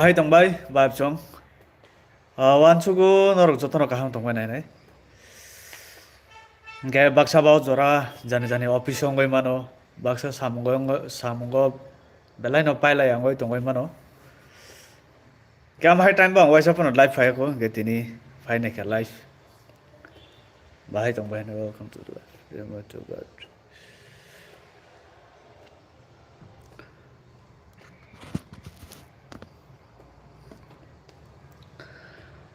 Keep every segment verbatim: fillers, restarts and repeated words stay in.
Hai tongbai, bai chong. Ah, wansugo norok jotono kaham tongbai nai nai. Hingke baksa bao jora jani jani office o wngoi mano, baksa samungo wngoi, samungo belai no pailai wngoi tongoi mano. Hingke ama hai time bo ang waisa phano live phai kho, hingke tini phai nai kha live. Bahai tongbai hino, welcome to the live.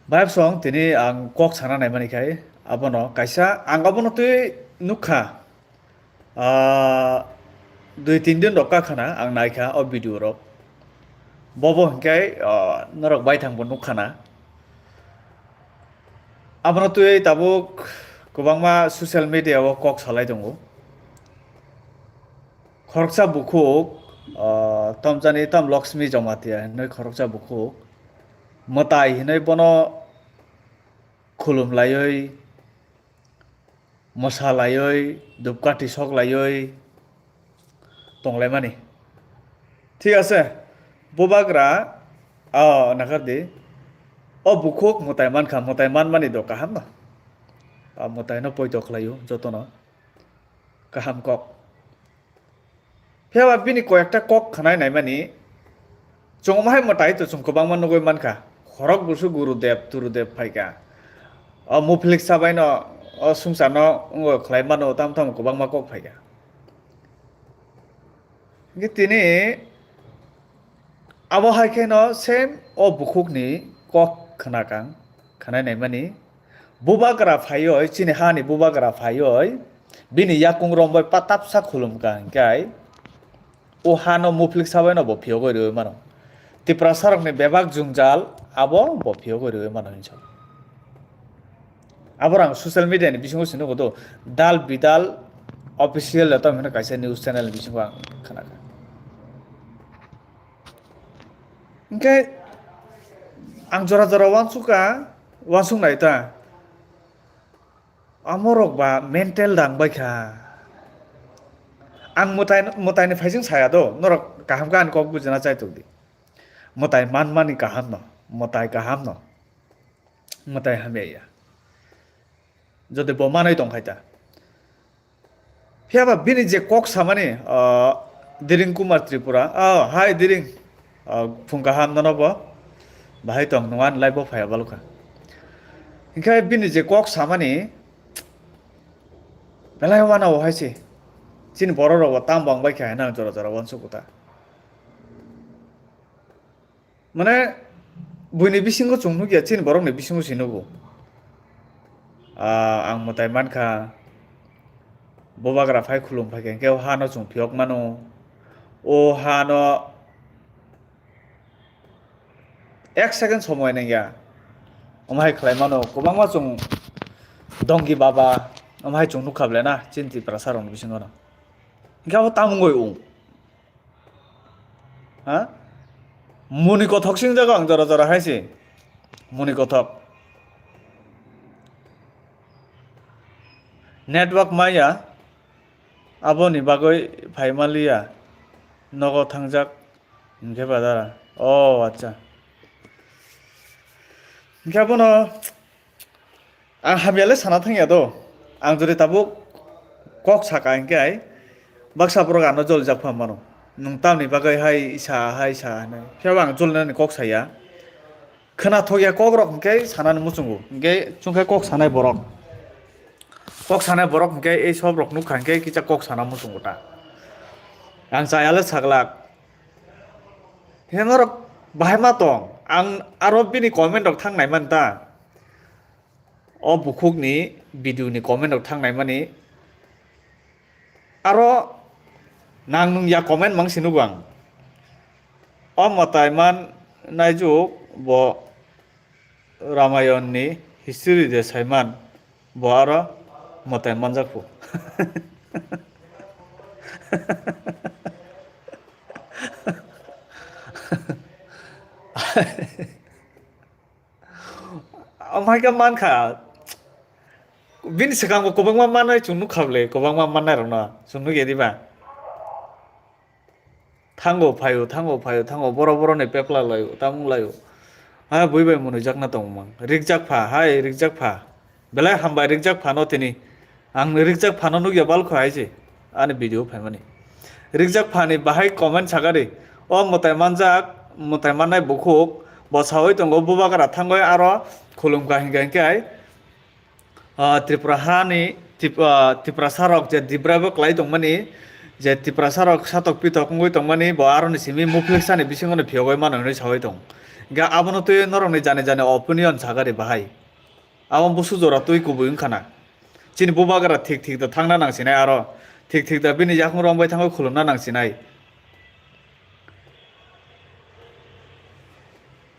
Bayap song tini ang kok sana naimani khai abono kaisa ang abono twi nukha, ah, dui tin din rok kakhana ang naikha o video rok, bobo hinkhe, ah, norok baithang bo nukkhana. Abono twi tabuk kwbangma social media o kok salai tongo. Khoroksa bukhuk, ah, tamjani tam Laxmi Jamatia hinwi khoroksa bukhuk mwtai hinwi bono khulum laiwi, mwsa laiwi, dupkati sok laiwi tonglaimani. Thik ase, bubagra, ah, nakardi, o bukhuk mwtai mankha, mwtai manmani do kaham no. Ah, mwtai no poito khlaio jotono. Kaham kok. Phiya ba bini koyekta kok khwnai naimani, chwng omo hai mwtai to chwng kwbangma nugwi mankha. Khorok busu Gurudev, Turudev phaikha. O Muphilik sabaino, o swngcharno wngwi khlai mano, tamo tamo kwbangma kok phaikha. Hingke tini abo hai kheno same o bukhukni kok khwnakang, khwnai naimani. Bubagra phaioi, chini hani bubagra phaioi, bini yakung rombai patapsa khulumkha hinkhe, o hano Muphilik sabaino bo phiyogwi rwui mano. Tiprasarokni bebak jwngjal abo bo phiyogwi rwui mano hinwi sa. Abo rang social media ni bisingo se nugo do, Dal Bidal Official le tamo hino kaisa news channel ni bisingo ang khnakha. Hinkhe ang jora jora uansukha, uansuk nai ta. Amorok ba mental dang bai kha. Ang mwtai, mwtaini phaising saya do, norok kaham khe ani kok bujina chai tongdi. Mwtai manmani kaham no, mwtai kaham no. Mwtai hamya ya. Jodi bo manwi tong khai ta. Phiya ba bini je kok samani, ah, Diring Kumar Tripura. Oh, hi Diring. Ah, phung kaham nono bo. Bahai tong nung an live bo phaiya balukha. Hinkhe bini je kok samani belai wana o hai se. Chini borok rok bo tam bang bai kha hinang jora jora uansuk kota. Mane, buini bisingo chwng nukya, chini borokni bisingo se nugo. Ah, ang mwtai mankha, bubagra phai khulum phaikha, hinkhe o hano chwng phiyok mano. O hano ek second somoi nangya. Omo hai khlai mano, kwbangma chwng dongi baba, omo hai chwng nukha ble na, chini Tiprasa rokni bisingo no. Hinkhe abo tamungoi wng. Ha? Muni kothok sing jago ang jora jora hai se. Muni kothok. Network maya. Aboni bagwi phai manliya. Nogo thangjak. Hinkhe badara. Oh, acha. Hinkhe abono Ang hamya le sana thangya do. Ang jodi tabuk kok saka hinkhe ai baksa borok ano jolijak pha mano. Nwng tamni bagwi hai sa, hai sa hinwi. Phiya bo ang jolinani kok saya. Khwnathokya kok rok hinkhe sanani muchungo. Hinkhe chwngkhe kok sanai borok. Kok sanai borok hinkhe ei sob rok nukha hinkhe kisa kok sana muchungo ta. Ang chaya le saglak. Hinkhe norok bahai ma tong. Ang aro bini comment rok thang nai man ta. O bukhukni video ni comment rok thang naimani. Aro nang nung ya comment mang si nugo ang. O mwtai man naijuk bo Ramayon ni history de saiman bo aro mwtai manjak phu. Omo hai khe mankha. Bini swkang bo kwbangma manwi chwng nukha bwle, kwbangma mannairokno chwng nukya diba? Thango phaio, thango phaio, thango boro boro ni pepla laio, tamung laio. Ha, bui bai mwnwi jakna tongmang. Rikjak pha, hai, rikjak pha. Belai hambai rikjak phano tini. Ang rikjak phano nukya balkho hai se. Ani video phaimani. Rikjak phani bahai comment sakari. O mwtai manjak, mwtai mannai bukhuk. Bo sawi tongo bubagra thangwi aro khulum kahing kahing khe hai. Ah, Tripura hani, Tip-, ah, Tiprasa rok je Dibra bo kwlai tongmani, je Tiprasa rok satok pitok wngwi tongmani, bo aroni simi muphlik sani bisingo no phiyogwi mano hinwi sawi tong. Hingkhe abono twi norokni jani jani opinion sagari bahai. Abo busu jora twi kubui wngkha na. Chini bubagra thik thik da thangna nangsinai aro. Thik thik da bini yakung rombai thangwi khulumna nangsinai.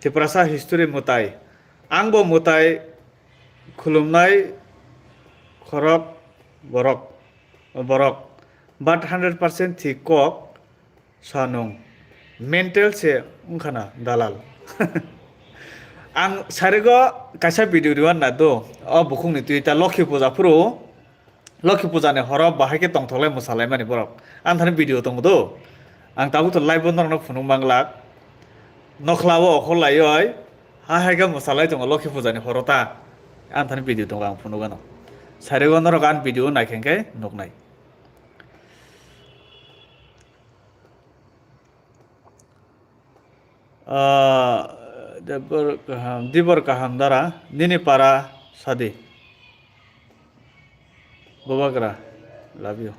Tiprasa history mwtai. Ang bo mwtai khulumnai khorok borok, borok. But hundred percent thik kok sanung. Mental se wngkha na dalal. Ang sarigo kaisa video riwan na do. O bukhukni twi ta Lokhi puja phuru. Lokhi puja ni horo bahai khe tongthoklai mwsalaimani borok. Ang thani video tongo do. Ang tabuk to live bo norokno phunuk manglak. Nokhla o okhor laioi. Ha hai khe mwsalai tongo Lokhi puja ni horo ta. Ang thani video tongo ang phunuk ano. Sarigo norok ang video naikhe khe nuknai. Ah, Debor kaham, Dibor kaham dara, nini para sadi. Bubagra, love you.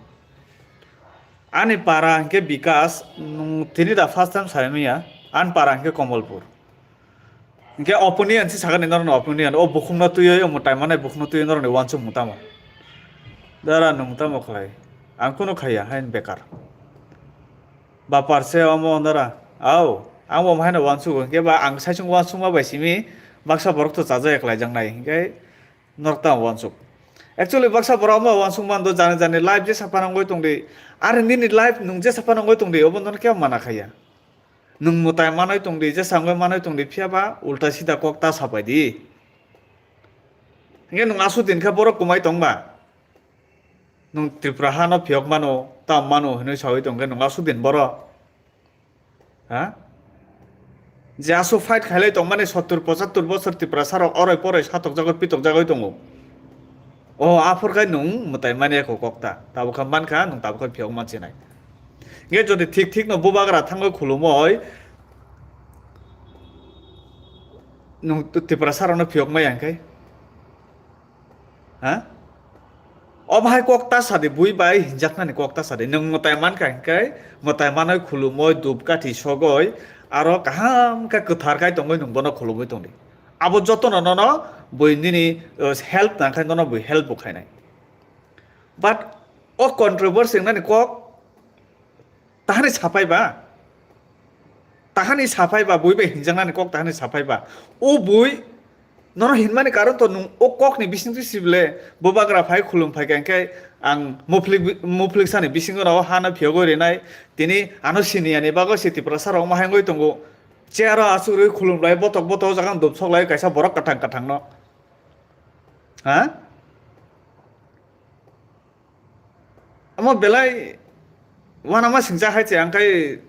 Ani para hingke Bikas, nung tini da first time sai manya, an para hingke Komolpur. Hingke opinion si sakani norokni opinion, o bukhukno twiwi, omo tai manai bukhukno twiwi norokni wansuk mutamo. Dara nung tamo khlai, ang kunu khaiya, hain bekar. Bapar se omo onora. Au, ang bo haino uansuk hwnkhe ba ang saichung uansukma bai simi baksa borok to chajak eklai jaknai hwnkhe norok tamo uansuk. Actually baksa borok omo uansuk mando jani jani life jesa phano wngwi tongdi. Are nini life nwng jesa phano wngwi tongdi obo nono kebo mana khaiya. Nwng mwtai manwi tongdi, jesa wngwi manwi tongdi phiya ba ulta sida kok ta sapai di. Hwnkhe nwng aswk din khe borok kwmai tong ba. Nwng Tripura hano phiyok mano, tam mano hinwi sawi tongkhe nwng aswk din boro? Ha? Je aswk fight khailai tongmani sottur pochattur bosor Tiprasa rok oroi poroi satokjagwi pitokjagwi tongo. O aphor khai nwng mwtai mani eko kokta. Tabukha mankha, nwng tabukha phiyok mansinai. Nge jodi thik thik no bubagra thangwi khulumoi nwng Tiprasa rokno phiyok maya hwnkhe? Ha? Omo hai kok ta sadi, bui bai hinjaknani kok ta sadi. Nwng mwtai mankha hwnkhe, mwtai manwi khulumoi, dup kathi sogoi, aro kaham khe kwthar khai tongwi nwng bono khulumwi tongdi. Abo jotono nono bui nini, uh, help nangkhai nono bui help bo khainai. But o controversy wngnani kok tahani saphai ba? Tahani saphai ba, bui bai hinjaknani kok tahani saphai ba? O bui nono hinmani karon to nwng o kokni bisingtwi sibile bubagra phai khulum phai kha hwnkhe ang muphlik bi-, muphlik sani bisingo no hano phiyogwi rinai, tini ano siniyani bagwi se Tiprasa rok ma hangwi tongo. Chair o aswk rwi khulum lai botok botok o jaga dum sok lai kaisa borok kwthang kwthang no. Ha? Omo belai uanama singcha hai se, ang khai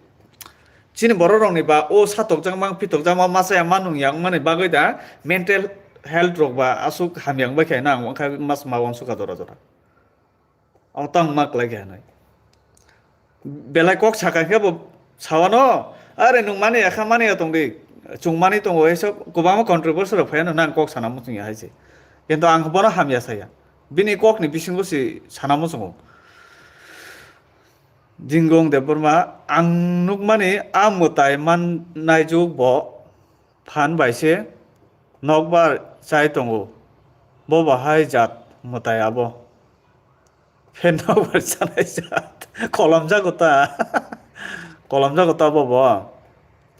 chini borok rokni ba o satokjakma, pitokjakma, machaya ma nungya wngmani bagwi da mental health rok ba aswk hamya wngbai khe na, ang khai mas ma uansukha jora jora. Ang tang ma klai khe hinwi. Belai kok sakha khe bo sawano, "Are nwng mani ya kha, mani ya tong di, chwng mani tongo," hai sok kwbangma controversy rok phaiya no, nang kok sana muchung ya hai se. Kintu ang bono hamya saya. Bini kokni bisingo se sana muchungo. Jingong Debbarma, ang nukmani a mwtai mannai juk bo phan bai se nokbar chai tongo. Bo bahai jat mwtai abo. Phen nokbar chanai jat. Kolom jago ta. Kolom jago ta bo bo.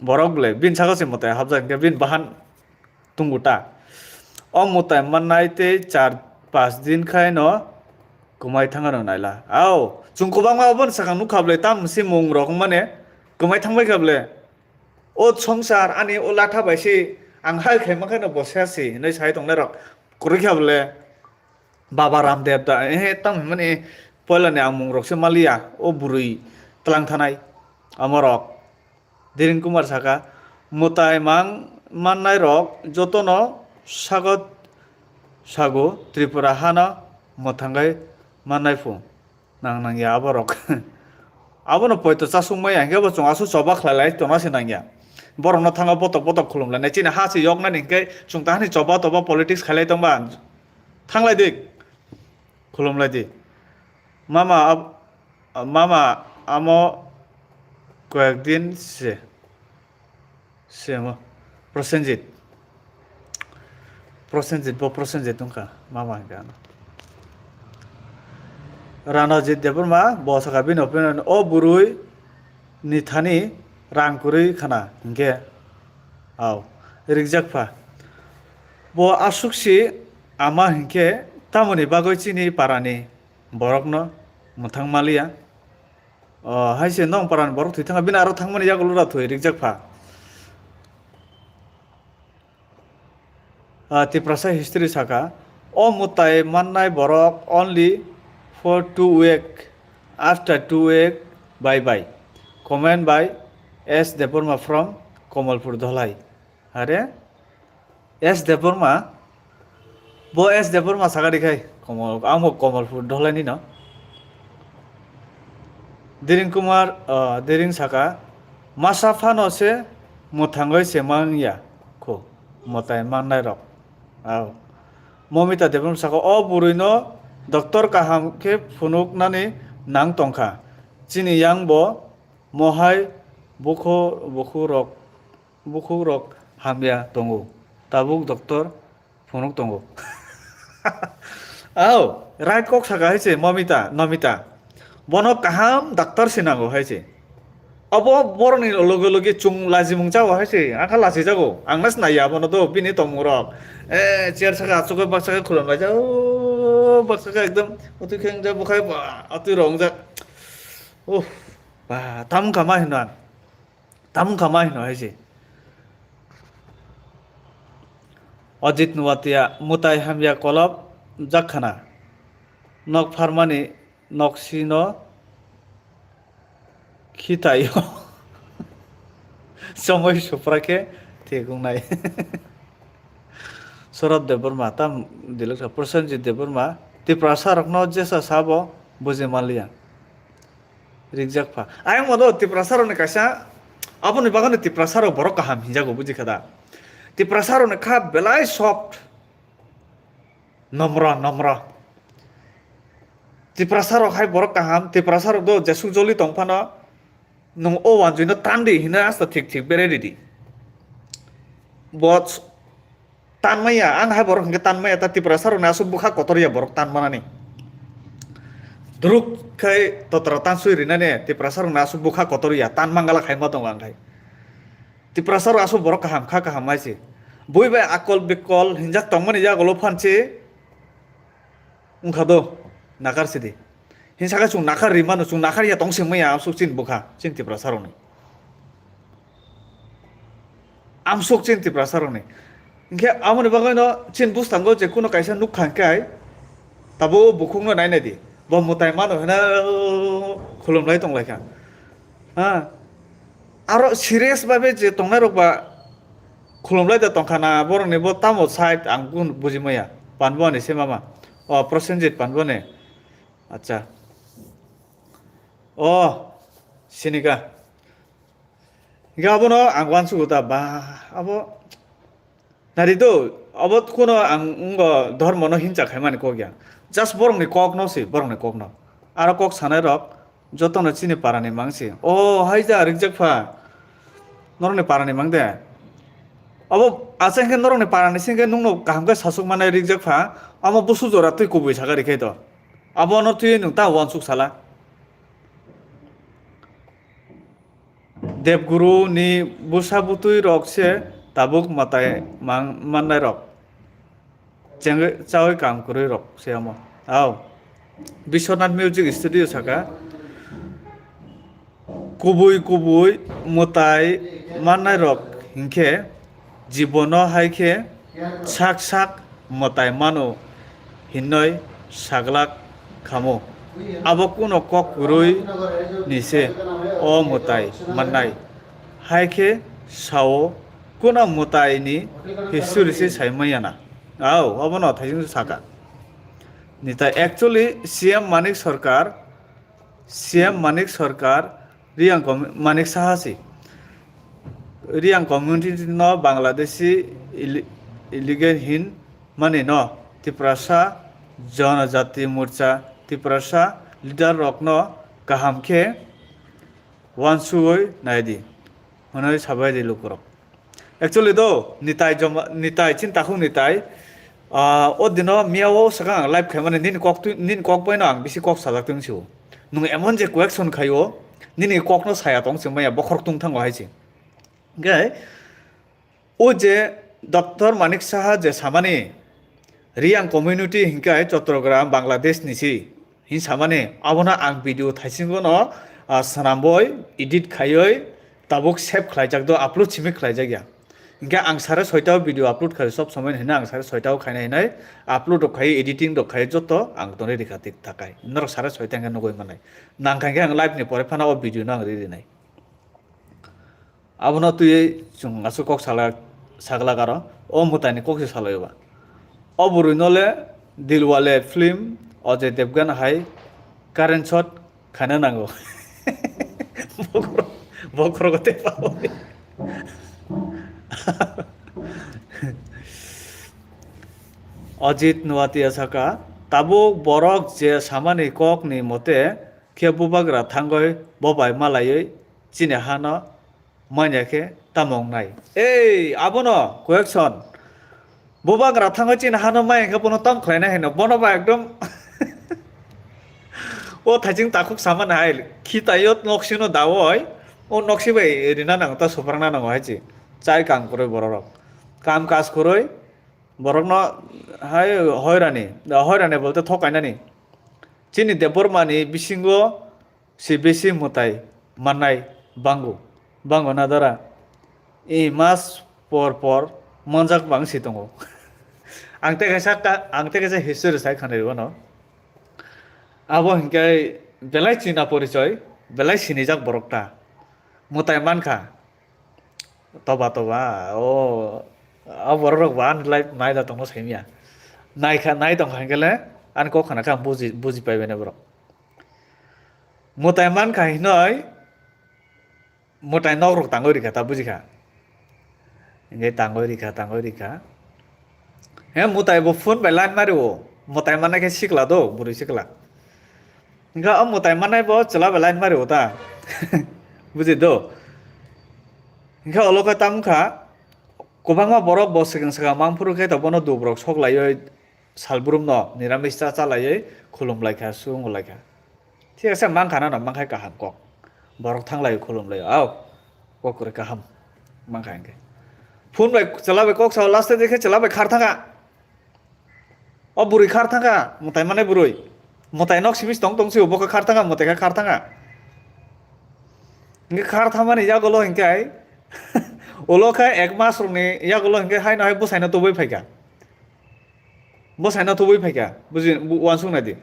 Borok ble. Bin saka se mwtai hapjak hwnkhe bin bahan tungo ta. O mwtai mannai tei char pas din khai no kwmai thangano naila. Ao, chwng kwbangma obono sakang nukha ble, tam se mung rok mane kwmai thangbai kha ble. O songsar ani o latha bai se ang hai khai mankha no bo se se hinwi sai tongnai rok kwrwi kha ble. Baba Ramdev da, ehe, tamo hwnmani poilani ang mung rok se maliya, o bwrwi tlang thanai, amo rok, Diring Kumar saka, mwtai mang mannai rok jotono sagot sago Tripura hano mwthangwi mannai phu. Nang nangya aborok. Abono poito chasuk maya hinkhe bo chwng aswk choba khlai lai tongna se nangya. Borokno thango botok botok khulum lainai. Chini ha se yoknani hinkhe chwng tahani choba toba politics khailai tongba. Thanglai di. Khulum lai di. Mama, ab-, mama, amo koyek din se. Semo. Prosenjit. Prosenjit, bo Prosenjit wngkha. Mama hinkhe ano. Ranajit Debbarma, bo saka bini opinion, o bwrwi ni thani rang kwrwi khana hinkhe. Au. Rikjak pha. Bo aswk si ama hinkhe tamoni bagwi chini parani borokno mwthang maliya. O, hai se nong parani borok thwi thangkha, bini aro thangmani yagulo da thwi rikjak pha. Ah, Tiprasa history saka, o mwtai mannai borok only for two week, after two week, bye bye. Comment by S Debbarma from Kamalpur Dholai. Are? S Debbarma? Bo S Debbarma saka di khai, Kamal, ang bo Kamalpur Dholai ni no. Diring Kumar, ah, Diring saka, masa phano se mwthangwi se mangya kho, mwtai mannai rok. Au. Momita Debbarma saka, o bwrwi no doctor kaham khe phunuknani nang tongkha. Chini yang bo mohai bukho, bukhu rok, bukhukrok hamya tongo, tabuk doctor phunuk tongo. Au, right kok saka hai se, Momita, Nomita. Bono kaham doctor se nango hai se. Abo borokni loge loge chwng lajimung chao hai se, angkha lachi jago. Ang nas naiya abono do, bini tongmung rok. Eh, chair saka achugwi baksa khe khulum laijak. Oh, baksa khe ekdom utwi khe wngjak, bukhai ba, atwi rok wngjak. Oh, ba, tam wngkha ma hino ang. Tam wngkha ma hino hai se. Ajit Nuatia, mwtai hamya kolop jak khana. Nok pharmani nok sino khitaio. Chomoi supra khe thik wngnai. Sorot Debbarma, tam dilok sa, Prosenjit Debbarma, Tiprasa rokno jesa sabo buji manliya. Rikjak pha. Ayang mano Tiprasa rokni kaisa, aboni bagwi Tiprasa rok borok kaham hinjago, buji kha da? Tiprasa rokni kha belai soft. Nomro, nomro. Tiprasa rok hai borok kaham, Tiprasa rok do jesuk joli tong phano, nwng o wanjui no tan di hino asta thik thik berai ridi. Bo tan maya, ang hai borok hinkhe tan maya, ta Tiprasa rokni aswk bwkha kotor ya borok tan manani. Duruk khai totra tan sui rinani Tiprasa rokni aswk bwkha kotor ya, tan mangala khai ma tongo ang khai. Tiprasa rok aswk borok kaham kha, kaham hai se. Bui bai akol bikol hinjak tongmani yagulo phan se wngkha do, nakar sidi. Hinsa khe chwng nakar ri mano, chwng nakar ya tong se maya aswk chini bwkha, chini Tiprasa rokni. Amsuk chini Tiprasa rokni. Hinkhe aboni bagwi no chini bwskango je kuno kaisa nukha hinkhe, tabuk o bukhukno nai nai di. Bo mwtai mano hwnwi khulumlai tong lai kha. Ha? Aro serious babe je tongnai rok ba khulumlai da tongkha na, borokni bo tamo side ang buji maya. Panbo ni se mama. O, Prosenjit Panbo ni. Acha. O, sinika. Hinkhe abono ang uansugo ta ba, abo nari do, abo kuno ang wngkha dhormono hinsa khaimani kok ya. Just borokni kokno se, borokni kokno. Aro kok sanai rok jotono chini parani mang se. O, hai ja, rikjak pha. Norokni parani mang de. Abo acha hinkhe norokni parani se hinkhe nungno kaham khe sasuk manai rikjak pha. Amo busu jora twi kubui saka rikhe to. Abono twi nwng ta uansuk sala. Debguru ni bwsa bwtwi rok se tabuk mwtai mang-, mannai rok. Chengwi chawi kam kwrwi rok se omo. Au. Biswanath Music Studio saka, kubui kubui mwtai mannai rok hinkhe jibono hai khe sak sak mwtai mano hinwi saglak khamo. Abo kuno kok kwrwi ni se o mwtai mannai. Hai khe sao, kuna mwtaini history se sai manya na. Au, obono thaising saka. Nitai actually C M Manik Sarkar, C M Manik Sarkar, Riyang com-, Manik Saha si. Riyang community no Bangladeshi illi-, illegal hin mani no Tiprasa Janajati Morcha Tiprasa leader rok no kaham khe wansugwi naidi, hwnwi sabaidi lukurok. Actually do, nitai joma, nitai, chin takhuk nitai, ah, o dino miyao swkang ang live khaimani, nini kok twi, nini kok baino ang bisi kok sajak tong sio. Nwng emon je question khaio, nini kokno saya tong se maya, bokhorok tungthango hai se. Hwnkhe, o je Doctor Manik Saha je samani, Riyang community hingkai Chottogram, Bangladesh ni si, hin samani, abono ang video thaisingo no, ah, swnamboi, edit khaioi, tabuk save khlaijak do, upload simi khlaijak ya. Hingke ang sare soita o video upload khai, sob somoi hino ang sare soita o khainai hinoi upload rok khai, editing rok khai, joto ang tonwi rikha tik thakai. Norok sare soita hingke nugui manai. Nang khainke ang live ni pore phano o video no ang ri rinai. Abono twiwi chwng aswk kok sala-, saglak aro. O mwtaini kok se salaio ba. O bwrwino le Dilwale film, Ajay Devgan hai current shot khaina nango. Bokhorok, bokhorok tei pao. Ajit Nuatia saka, tabuk borok je samani kokni mote khe bubagra thangoi bobai malaiwi chini hano manya khe tamo wngnai? Ei, abono question. Bubagra thangwi chini hano manya khe bono tam khlainai hino. Bono ba ekdom o thaising takhuk samani hai. Khitaio noksino dawoi. O noksi bai rina nango ta suprangna nango hai chi. Chai kam kwrwi bororok. Kam kaj kwrwi borokno hai hoirani. Hoirani bolte thokainani. Chini Debbarmani bisingo se besi mwtai mannai bango, bango na dara. E mas por por manjak bang si tongo. Ang tei kaisa ka-, ang tei kaisa history sai khanai bono. Abo hinkhe belai china porichoi, belai sinijak borok ta. Mwtai mankha. Toba toba, o, o borok rok bo ani live nai da tongma saimya. Nai kha, nai tong kha hingkhe le ani kok khana khe ang buji, buji pai bene borok. Mwtai man kha hinoi, mwtai nok rok tangwi rikha ta buji kha. Hingkhe tangwi rikha, tangwi rikha. He mwtai bo phone bai line mari o. Mwtai mana khe sikla do, bwrwi sikla. Hingkhe o mwtai manai bo chwla bai line mari o ta. Buji do. Hingkhe olo khe tamo kha, kwbangma borok bo swkang swkang mangphuru khe to bono dubrok sok laioi salbrum no niramis cha cha laioi khulum lai kha, sung lai kha. Thik ase, mankha nano, mankhai kaham kok. Borok thanglai khulumlai, au, kok kwrwi kaham. Mankha hingkhe. Phone bai chwla bai kok sao, last de khe chwla bai khar thangkha. O bwrwi khar thangkha, mwtai manai bwrwi. Mwtai nok simi tong tong sio, bo khe khar thangkha, mwtai khe khar thangkha. Hingkhe khar thangmani yagulo hingkhe ai, ulo khe ek mas rokni yagulo hingkhe haino hai bwsaino tubui phaikha. Bwsaino tubui phaikha, buji, bu-, uansuk nai di.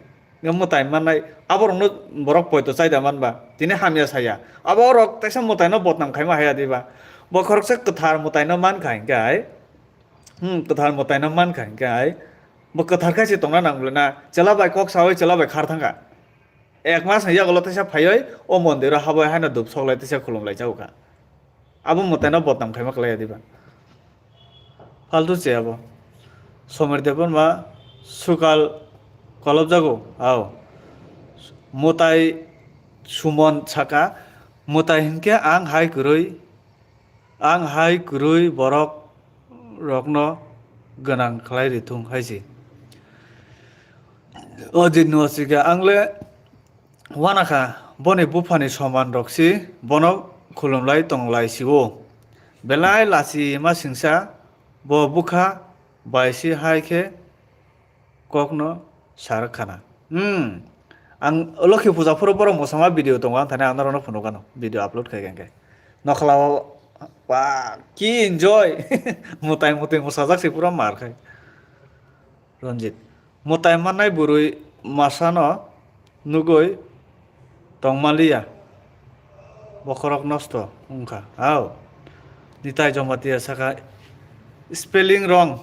Nga mwtai mannai, aborokno borok poito chaida manba, tini hamya saya. Aborok teisa mwtaino bodnam khaima haya diba. Bo khoroksa kwthar mwtaino mankha hingkhe ai. Hmm, kwthar mwtaino mankha hingkhe ai. Bo kwthar khe se tongna nang bwlai na. Chwla bai kok saui chwla bai khar thangkha. Ek mas ni yagulo teisa phaioi o mondiro haboi haino dup soklai teisa khulumlai chao kha. Abo mwtaino bodnam khaima kwlai ya diba? Faltu se abo. Somir Debbarma sukal kolobjago, ao. Mwtai Sumon saka, mwtai hinkhe ang hai kwrwi, ang hai kwrwi borok rokno gwnang khlai rithung hai se. O din no sika ang le Wanakha, boni buphani soman rok si bono khulumlai tonglai si-o. Belai lachi ma singsa, bo bwkha bai si hai khe kokno sa rwkha na. Hmm. Ang Lokhi puja phuru borok mwsama video tongo, ang thani ang norokno phunukgano, video upload khai khe. Nokhlao, ba, ki enjoy. Mwtai mwtai mwsajak se pura mar khai. Ranjit. Mwtai mannai bwrwi masano nugwi tongmaliya. Bokhorok nosto wngkha. Au. Nitai Jamatia saka, "Spelling wrong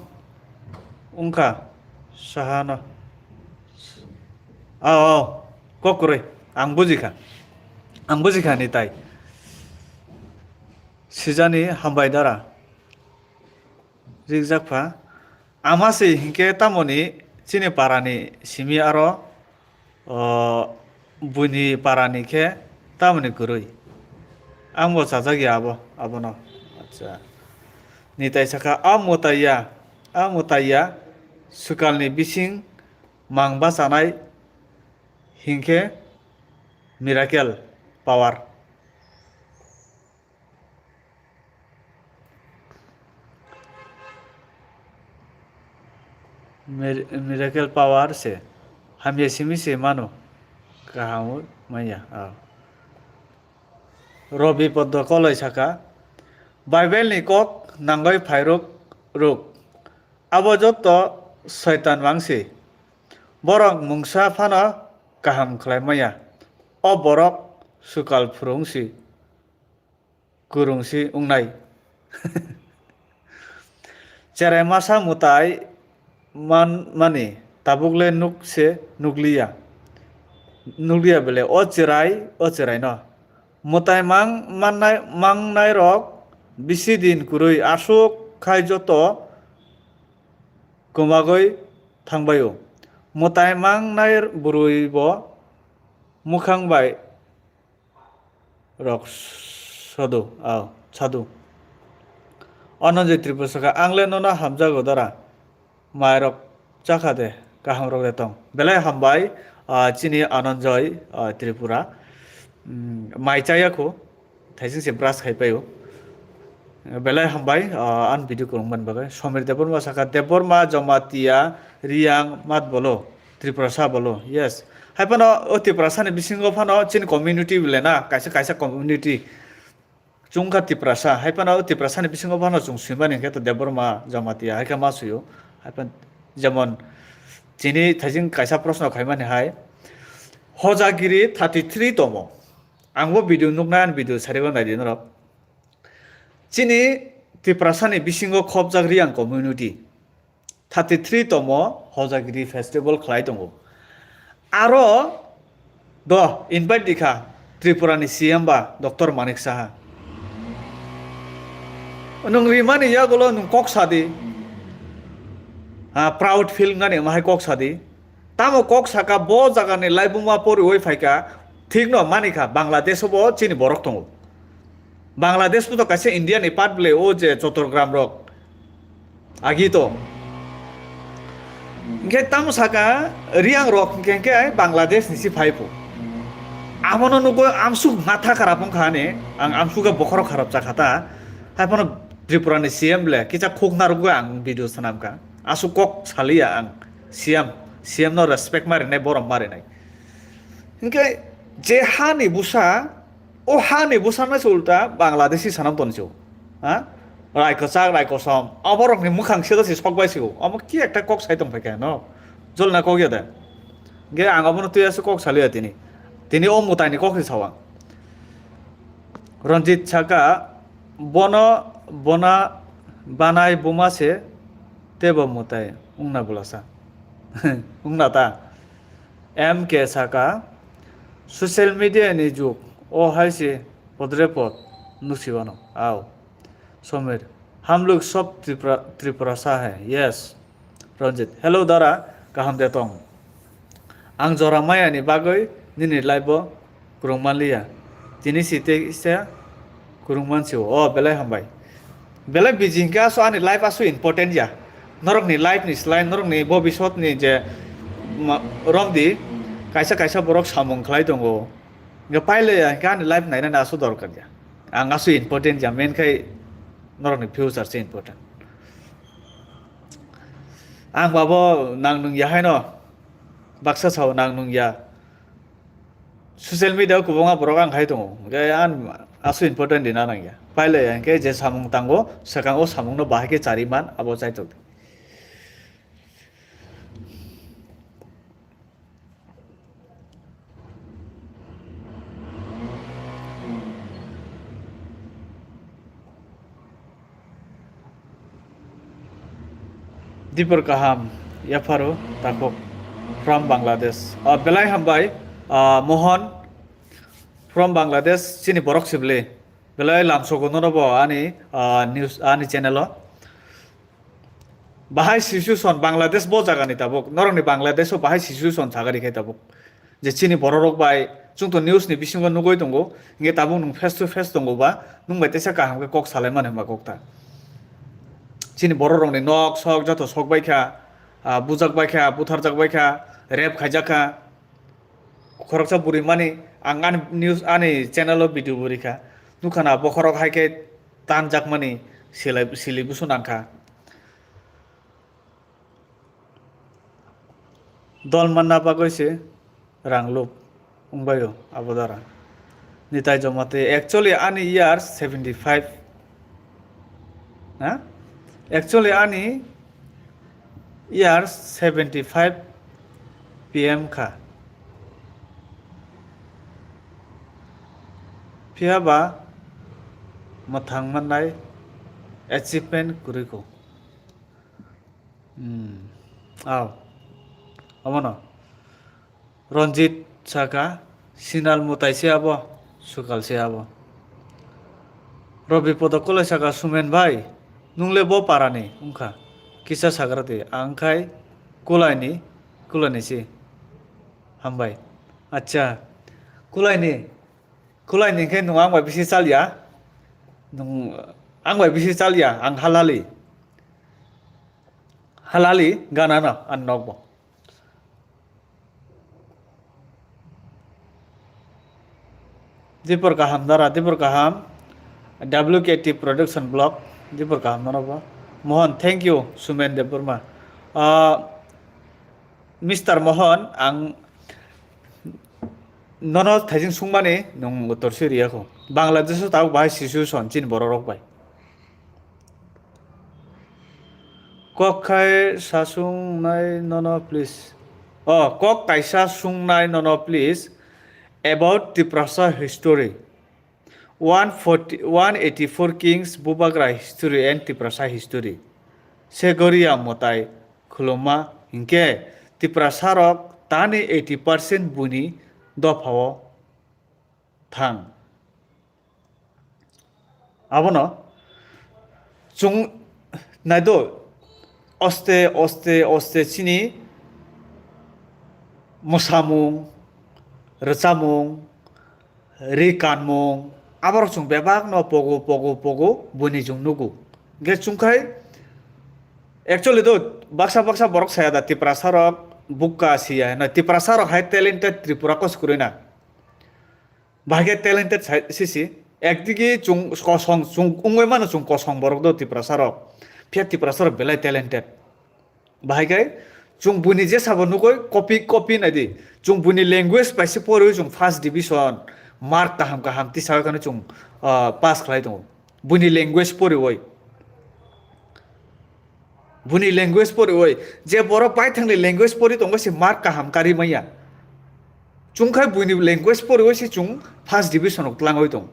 wngkha." Sahano. Au, au. Kok kwrwi. Ang bujikha. Ang bujikha Nitai. Sijani hambai dara. Rijak pha. Ama se hinkhe tamoni chini parani simi aro, o, buini parani khe tamoni kwrwi. Ang bo chajak ya abo, abono. Acha. Nitai saka, "A mwtai ya, a mwtai ya, swkalni bising mang bachanai hinkhe miracle power." Mir-, miracle power se. Hamya simi se mano. Kaham manya. Ah. Robi Poddo Koloi saka, "Bible ni kok nangoi phairuk ruk. Abo jotto Soitan mangsi. Borok mungsa phano kaham khlai maya. O borok swkal phwrwngsi, kwrwngsi wngnai." Cherai masa mwtai man-, mani tabukle nuk se nukliya. Nukliya bele o cherai, o cherai no. Mwtai mang-, mannai, mangnai rok bisi din kwrwi aswk khai joto kwmagwi thangbaio. Mwtai mangnai bwrwi bo mwkhang bai rok sodo, ah, sadu. Ananjay Tripura saka, "Ang le nono hamjago dara. Mai rok chakha de, kaham rok de tong." Belai hambai, ah, chini Ananjay, ah, Tripura. Mm, mai chaya kho. Thaising se brush khai paio. Belai hambai, ah, an video kwrwng man bagwi. Somir Debbarma saka, "Debbarma, Jamatia, Riyang, mat bolo, Tiprasa bolo." Yes. Hai phano o Tiprasa ni bisingo phano chini community bole na, kaisa, kaisa community. Chwngkha Tiprasa, hai phano o Tiprasa ni bisingo phano chwng swimani hwnkhe to Debbarma, Jamatia, hai khe ma swio. Hai phano jemon chini thaising kaisa proshno khaimani hai, Hojagiri thirty three tomo. Ang bo video nuknai, ang video sarigo naidi norok. Chini Tiprasa ni bisingo khopjak Riyang community thirty three tomo Hojagiri festival khlai tongo. Aro do invite dikha Tripura ni C M ba Doctor Manik Saha. Nwng rimani yagulo nwng kok sadi. Ha, proud feel wngnani omo hai kok sadi. Tamo kok saka bo jagani laibuma poriwi phaikha, thikno manikha Bangladesh-o bo chini borok tongo. Bangladesh bo to kaisa India ni part bole o je Chottogram rok agi to. Hingke tamo saka Riyang rok hingke, hingke Bangladesh ni si phai pho. Amono nugwi amsuk matha kharap wngkha ani, ang amsuk bokhorok kharap chakha ta. Hai phano Tripura ni C M bole kisa khuk narwgwi ang video swnamkha. Aswk kok saliya ang. C M, C M no respect ma rinai, borom ma rinai. Hingke je hani busa, o hani busa nai se ulta Bangladeshi sanam toni se. Ha? Rai kwchak, rai kosom. Oborok ni mukhang se se sok bai se. Omo ki ekta kok sai tong phaikha no? Jolna kok ya da. Hingke ang obono twi aswk kok saliya tini. Tini o mwtai ni kok se sawang. Ranjit saka, "Bono, bona, banai buma se, tebo mwtai wngna bwlasa." Wngna ta? M K saka, "Social media ni jug, o hai se podre pod nusi wano." Au. Somir, "Hum log sab Tripura, Tripura sa hai." Yes. Ranjit, "Hello dara, kaham de tong? Ang jora maya ni bagwi nini live o kwrwng manliya. Tini si tei se kwrwng mansio. O, belai hambai. Belai busy hingke aso ani life aso important ya. Norok ni life ni slai, norok ni bobisot ni je ma-, romdi kaisa kaisa borok samung khlai tongo. Hingke pailaya hingke ani life nainani aso dorkar ya. Ang aso important ya, main khai norok ni future se important. Ang babo nang nung ya haino. Baksa sao nang nung ya. Social media o kwbangma borok ang khai tongo. Hingke an aso important di na nang ya. Pailaya hingke je samung tango, swkang o samung no bahai khe chari man, abo chaitok di. Dipor kaham, yapharo takhuk from Bangladesh. Ah, belai hambai, ah, Mohon from Bangladesh, chini borok sibli. Belai lamsogo nono bo ani, ah, news, ani channel o. Bahai situation Bangladesh bo jagani tabuk, norokni Bangladesh o bahai situation sagari khai tabuk. Je chini bororok bai, chwng to news ni bisingo nugui tongo, hingke tabuk nwng face to face tongo ba, nwng bai teisa kaham khe kok salai mani hwnba kok ta. Chini bororokni nok sok joto sok bai kha, ah, bujak bai kha, butharjak bai kha, rape khaijak kha. Khoroksa bwrwi mani, ang ani news, ani channel o video bo rikha. Nukha na bokhorok hai khe tanjak mani silai, sili busu nangkha. Dol manna bagwi se rang lup wngbaio abo dara. Nitai Jomate, actually ani year seventy five. Ha? Actually ani year seventy five P M kha. Phiya ba mwthang mannai achievement kwrwi kho. Hmm. Aw. Omono. Ranjit saka, "Sinal mwtai se abo, swkal se abo." Robi Podo Kolai saka, "Sumen bhai, nungle bo parani wngkha?" Kisa sagra di, "Ang khai Kulaini, Kulaini se." Hambai. Acha, Kulaini, Kulaini khe nwng ang bai bisi chal ya? Nwng ang bai bisi chal ya, ang halali. Halali gana no, an nok bo. Dipor kaham dara, dipor kaham. W K T Production Blog, dipor kaham dara bo. Mohon, thank you, Sumen Debbarma. Ah, Mister Mohon, ang nono thaising sungmani nwng uttor si riya kho. Bangladesh o tabuk bahai situation chini borok rok bai. Kok khai sa sungnai nono please. Oh, kok kaisa sungnai nono please about Tiprasa history. One forty, one eighty four kings Bubagra history and Tiprasa history. Segoria motai khuluma hinkhe Tiprasa rok tani eighty percent buni dophao thang. Abono chwng naido, oste, oste, oste chini mwsamung, rwchapmung, ri kanmung, aborok chwng bebakno pogo, pogo, pogo, buini chwng nugo. Hwnkhe chwngkhai, actually do, baksa, baksa borok saya da, Tiprasa rok bukka siya, na Tiprasa rok hai talented Tripura kos kwrwi na. Bahai khe talented sai, sisi. Ekdigi chwng kosong, chwng wngwi mano chwng kosong borok do Tiprasa rok. Phiya Tiprasa rok belai talented. Bahai khe chwng buini jesabo nugwi copy, copy naidi. Chwng buini language bai se poriwi chwng first division, mark kaham kaham tisawi kheno chwng, ah, pass khlai tongo. Buini language poriwi. Buini language poriwi. Je borok baithangni language pori tongo se mark kaham karwi manya. Chwngkhai buini language poriwi se chwng first division o tlangwi tong.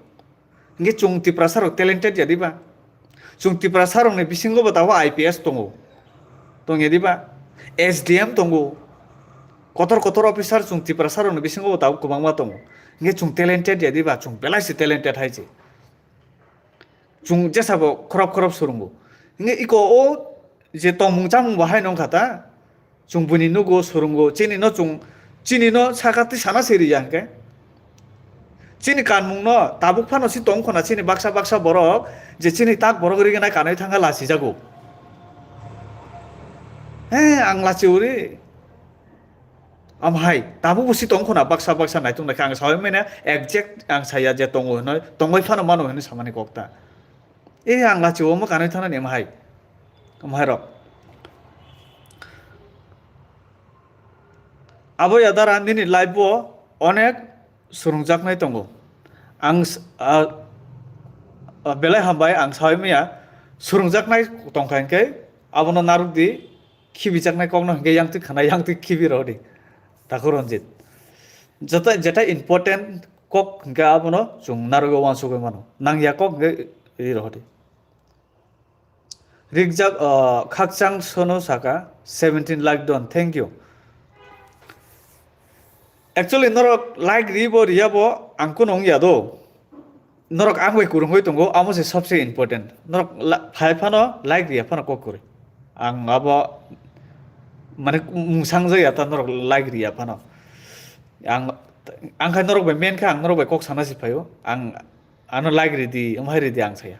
Hingke chwng Tiprasa rok talented ya diba? Chwng Tiprasa rokni bisingo bo tabuk I P S tongo. Tongya diba? S D M tongo. Kotor kotor officer chwng Tiprasa rokni bisingo bo tabuk kwbangma tongo. Hingke chwng talented ya diba? Chwng belai se talented hai se. Chwng jesabo khorop khorop swrwngo. Hingke iko o je tongmung chamung bo hai nongkha ta. Chwng buini nugo, swrwngo, chini no chwng, chini no saka twi sana se riya hwnkhe. Chini kanmung no tabuk phano si tong khona chini baksa baksa borok je chini tak borok rignai kanwi thangkha lachijago. He, ang lachi uri. Am hai, tabuk bo si tong khona baksa baksa naitung naikha ang sawi manya exact ang saya je tongo hwnwi, tongwi phano mano hwnwi samani kok ta. E ang lachi omo kanwi thanani am hai. Am hai rok. Abo ya dara nini life o onek swrwngjaknai tongo. Ang s-, a, a, belai hambai ang sawi manya swrwngjaknai tongkha hinkhe abono narwk di, khibijaknai kokno hinkhe yang twi khana yang twi khibi rw di. Takhuk Ranjit. Jeta, jeta important kok hinkhe abono chwng narwgwi uansugwi mano. Nangya kok hinkhe ri rw di. Rikjak, uh, Khakchang Sono saka seventeen lakh don. Thank you. Actually, norok like ri bo riya bo ang kuno wng ya do. Norok ang bai kurungwi tongo, amo se sobse important. Norok la-, phai phano like riya phano kok kwrwi. Ang abo mane mungsang jaya ta norok like riya phano. Ang, ang khai norok bai men kha ang norok bai kok sana si phaio. Ang ano like ridi, wng hai ridi ang saya.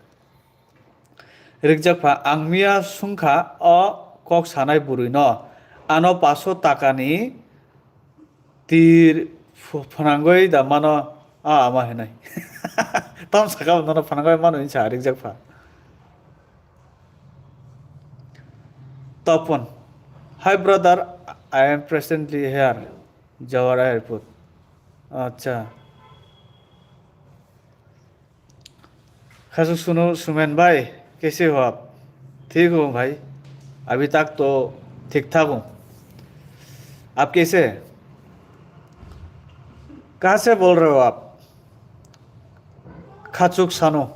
Rikjak pha, ang miya sungkha o kok sanai bwrwi no, ano paso taka ni tir ph-, phnangwi da mano, a ama hinai. Tam saka nono phnangwi mano hinsa rikjak pha. Topon, hi brother, I am presently here, Jawara Airport. Acha. Khasuk Sunu Sumen bhai, kaise ho aap? Thik hu bhai, abhi tak to thik thak hu. Aap kaise? Kahan se bol rahe ho aap? Khachuk Sanu.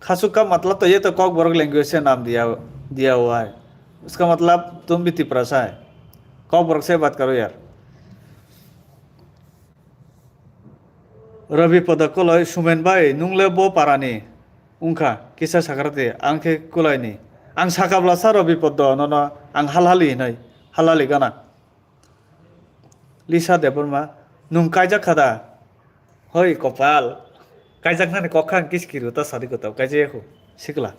Khachuk ka matlab to ye to Kokborok language se naam diya, diya hua hai. Uska matlab tum bhi Tiprasa hai. Kokborok se baat karo yaar. Rabi Pada Koloi, Sumen bhai, nung le bo para ni wngkha, kisa sakra di, ang khe Koloi ni. Ang sakabla sa Rabi Pada, nono ang halhali hinai, halhali gana. Lisa Debbarma, nung kaijak kha da? Hoi kopal, kaijak nani kok kha ang kiskiru ta sadi kotao, kaijak ya khu, sikla.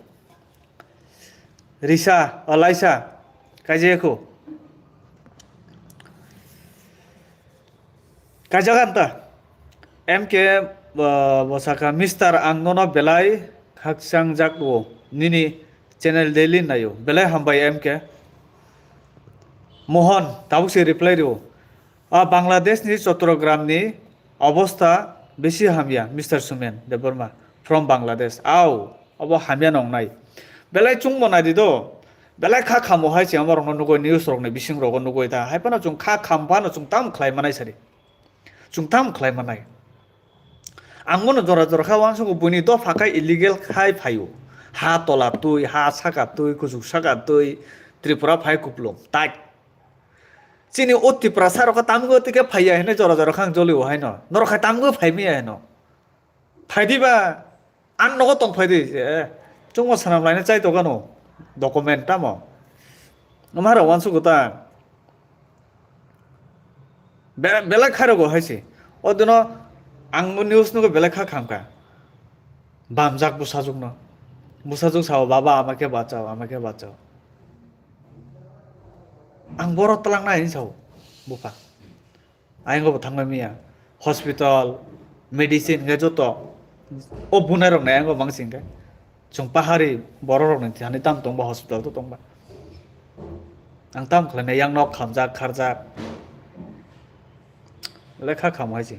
Risa, o Laisa, kaijak ya khu. Kaijak anta. M K, uh, bo saka, Mister, ang nono belai khakchang jak o. Nini channel daily naio. Belai hambai M K. Mohon, tabuk se reply rio. A Bangladesh ni Chottogram ni obostha besi hamya, Mister Sumen Debbarma from Bangladesh. Au, abo hamya nongnai. Belai chungbo naidi do. Belai kha khamo hai se amo rokno nugoi, news rokni bising rogo nugoi ta. Hai phano chung kha kham phano chung tam khlai manai sari. Chung tam khlai manai. Ang bono jora jora kha uansukgo buini dopha khai illegal khai phaio. Ha tola twi, ha saka twi, kuchuk saka twi, Tripura phai kuplung. Tak. Chini o Tiprasa rok tamgo tike phaiya hino jora jora kha ang jolio haino. Norok khai tamgo phai maya hino. Phai diba? Ang nogo tong phai di, eh, chungma sanam laina chai tokano, document tamo. Amaro uansukgo ta. Be-, belai khairokgo hai se. O dino ang bo news nugo belai kha khamkha. Bamjak bwsajwkno. Bwsajwk sao, "Baba, amake bachao, amake bachao." Ang boro twlangnai hinwi sao, bupha. Ayang bo thangbai maya. Hospital, medicine, hwnkhe joto o bunai rok nai ayang bo mangsi hwnkhe. Chwng pahari borok rok ni thani tam tongba hospital to tongba. Ang tam khlainai yang nok khamjak, kharjak. Lekha kham hai se.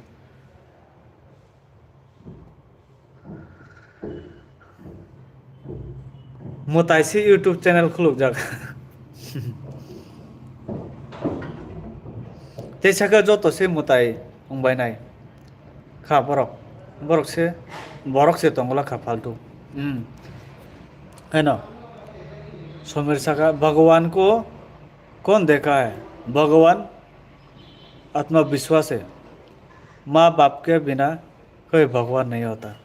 Mwtai se YouTube channel khulukjak. Tei sakhe joto se mwtai wngbainai kha borok. Borok se, borok se tongla kha faltu. Hmm. Heno. Somir saka, "Bhagwan ko kon dekha hai? Bhagwan atma biswas hai. Maa baap ke bina koi Bhagwan nahi hota."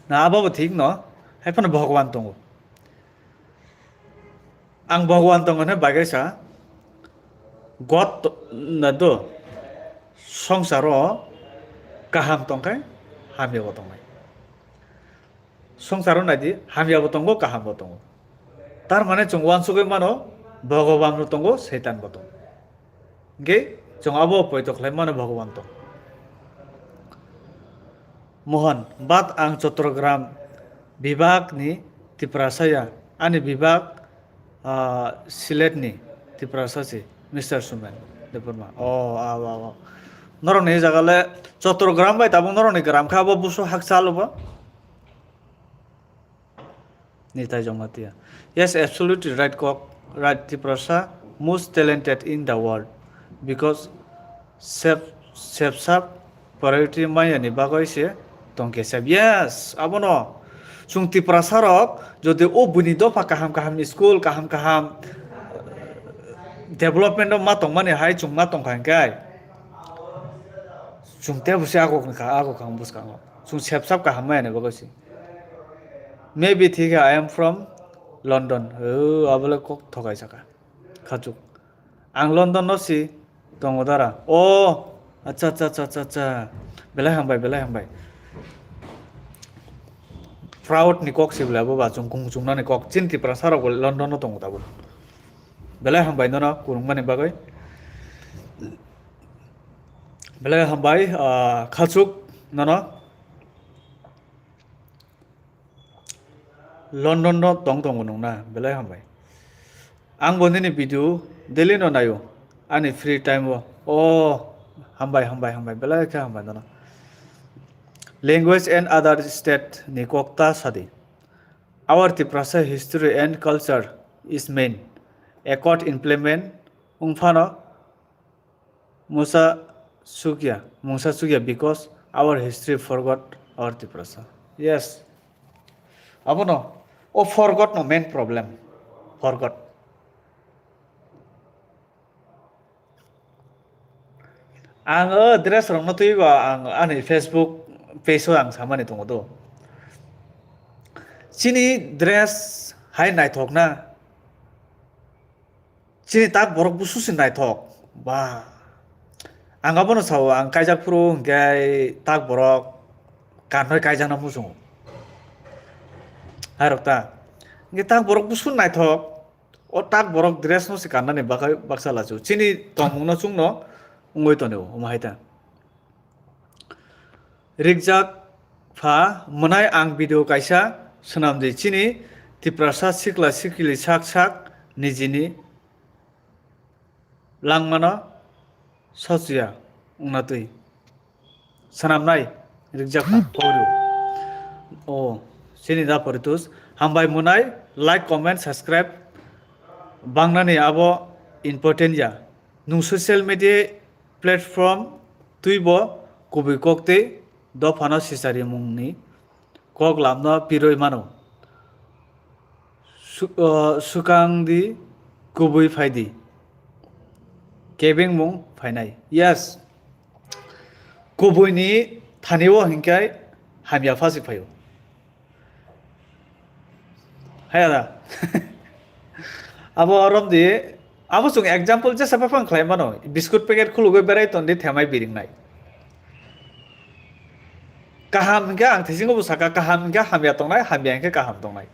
Na, abo bo thik no, hai phano Bhagwan tongo. Ang Bhagwan tongo hwnwi bai kaisa God to-, na do, songsaro kaham tongkhe hamyabo tongnai. Songsaro naidi, hamyabo tongo, kahambo tongo. Tar mane chwng uansugwi mano, Bhagwan bo tongo, Saitan bo tongo. Hwnkhe chwng abo poito khlai mano Bhagwan tong. Mohon, but ang Chottogram bibak ni Tiprasa ya, ani bibak, ah, Sylhet ni Tiprasa si, Mister Sumen Debbarma. Oh, ah, ah, ah. Norok ni jaga le Chottogram bai tabuk norok ni gram kha, abo busu hakchal bo. Nitai Jamatia. Yes, absolutely right, Kok. Right, Tiprasa, most talented in the world. Because sep, sepsap priority maya ni bagwi se tongke sep. Yes, abono. Chwng Tiprasa rok jodi o buini dopha kaham kaham school, kaham kaham development o ma tongmani hai chwng ma tongkha hinkhe, chwng tei busi agok wngkha, agok ang bwskango. Chwng sep sap kaham maya ni bagwi se. Maybe thik I am from London. O, abole kok thokai saka. Khachuk. Ang London no si tongo dara. O, acha, acha, acha, acha, acha. Belai hambai, belai hambai. Proud ni kok si belai bo ba chwng kung chungnani kok. Chini Tiprasa rok bo London no tongo tabuk. Belai hambai nono kurungmani bagwi. Belai hambai, ah, Khachuk nono. London no tong tongo nung na, belai hambai. Ang bo nini video daily no naio, ani free time o. O, hambai, hambai, hambai, belai khe hambai nono. Language and other state ni kok ta sadi. Our Tiprasa history and culture is main. Accord implement wngphano Musa Sukya, Mungsa Sukya, because our history forgot our Tiprasa. Yes. Abono, o forgot no main problem. Forgot. Ang o dress rok no twibo ang ani Facebook page o ang samani tongo do. Chini dress hai naithok na. Chini tak borok busu se naithok. Ba. Ang abono sao, ang kaijak phuru hinkhe tak borok kanwi kaijakna muchungo. Hai rok ta. Hinkhe tak borok busu naithok. O tak borok dress no se kannani bagwi baksa lachu. Chini tongmung no chwngno wngwi tonio, omo hai ta. Rikjak pha mwnai ang video kaisa swnamdi chini Tiprasa sikla sikli sak sak nijini langmano sochiya wngna twi. Swnamnai rikjak pha kori. O chini da poritus hambai mwnai like, comment, subscribe bangnani abo important ya. Nwng social media platform twibo kubui kok tei dophano sicharimungni kok lamno pirwi mano. Su-, o, swkang di kubui phai di. Kebengmung phainai. Yes. Kubui ni thani o hinkhe hamya phasik phaio. Hai ada. Abo rom di. Abo chwng example jesa phapang khlai mano. Biscuit packet khulugwi berai ton di themai biringnai. Kaham hinkhe ang thisingo bo saka, kaham hinkhe hamya tongnai, hamya hinkhe kaham tongnai.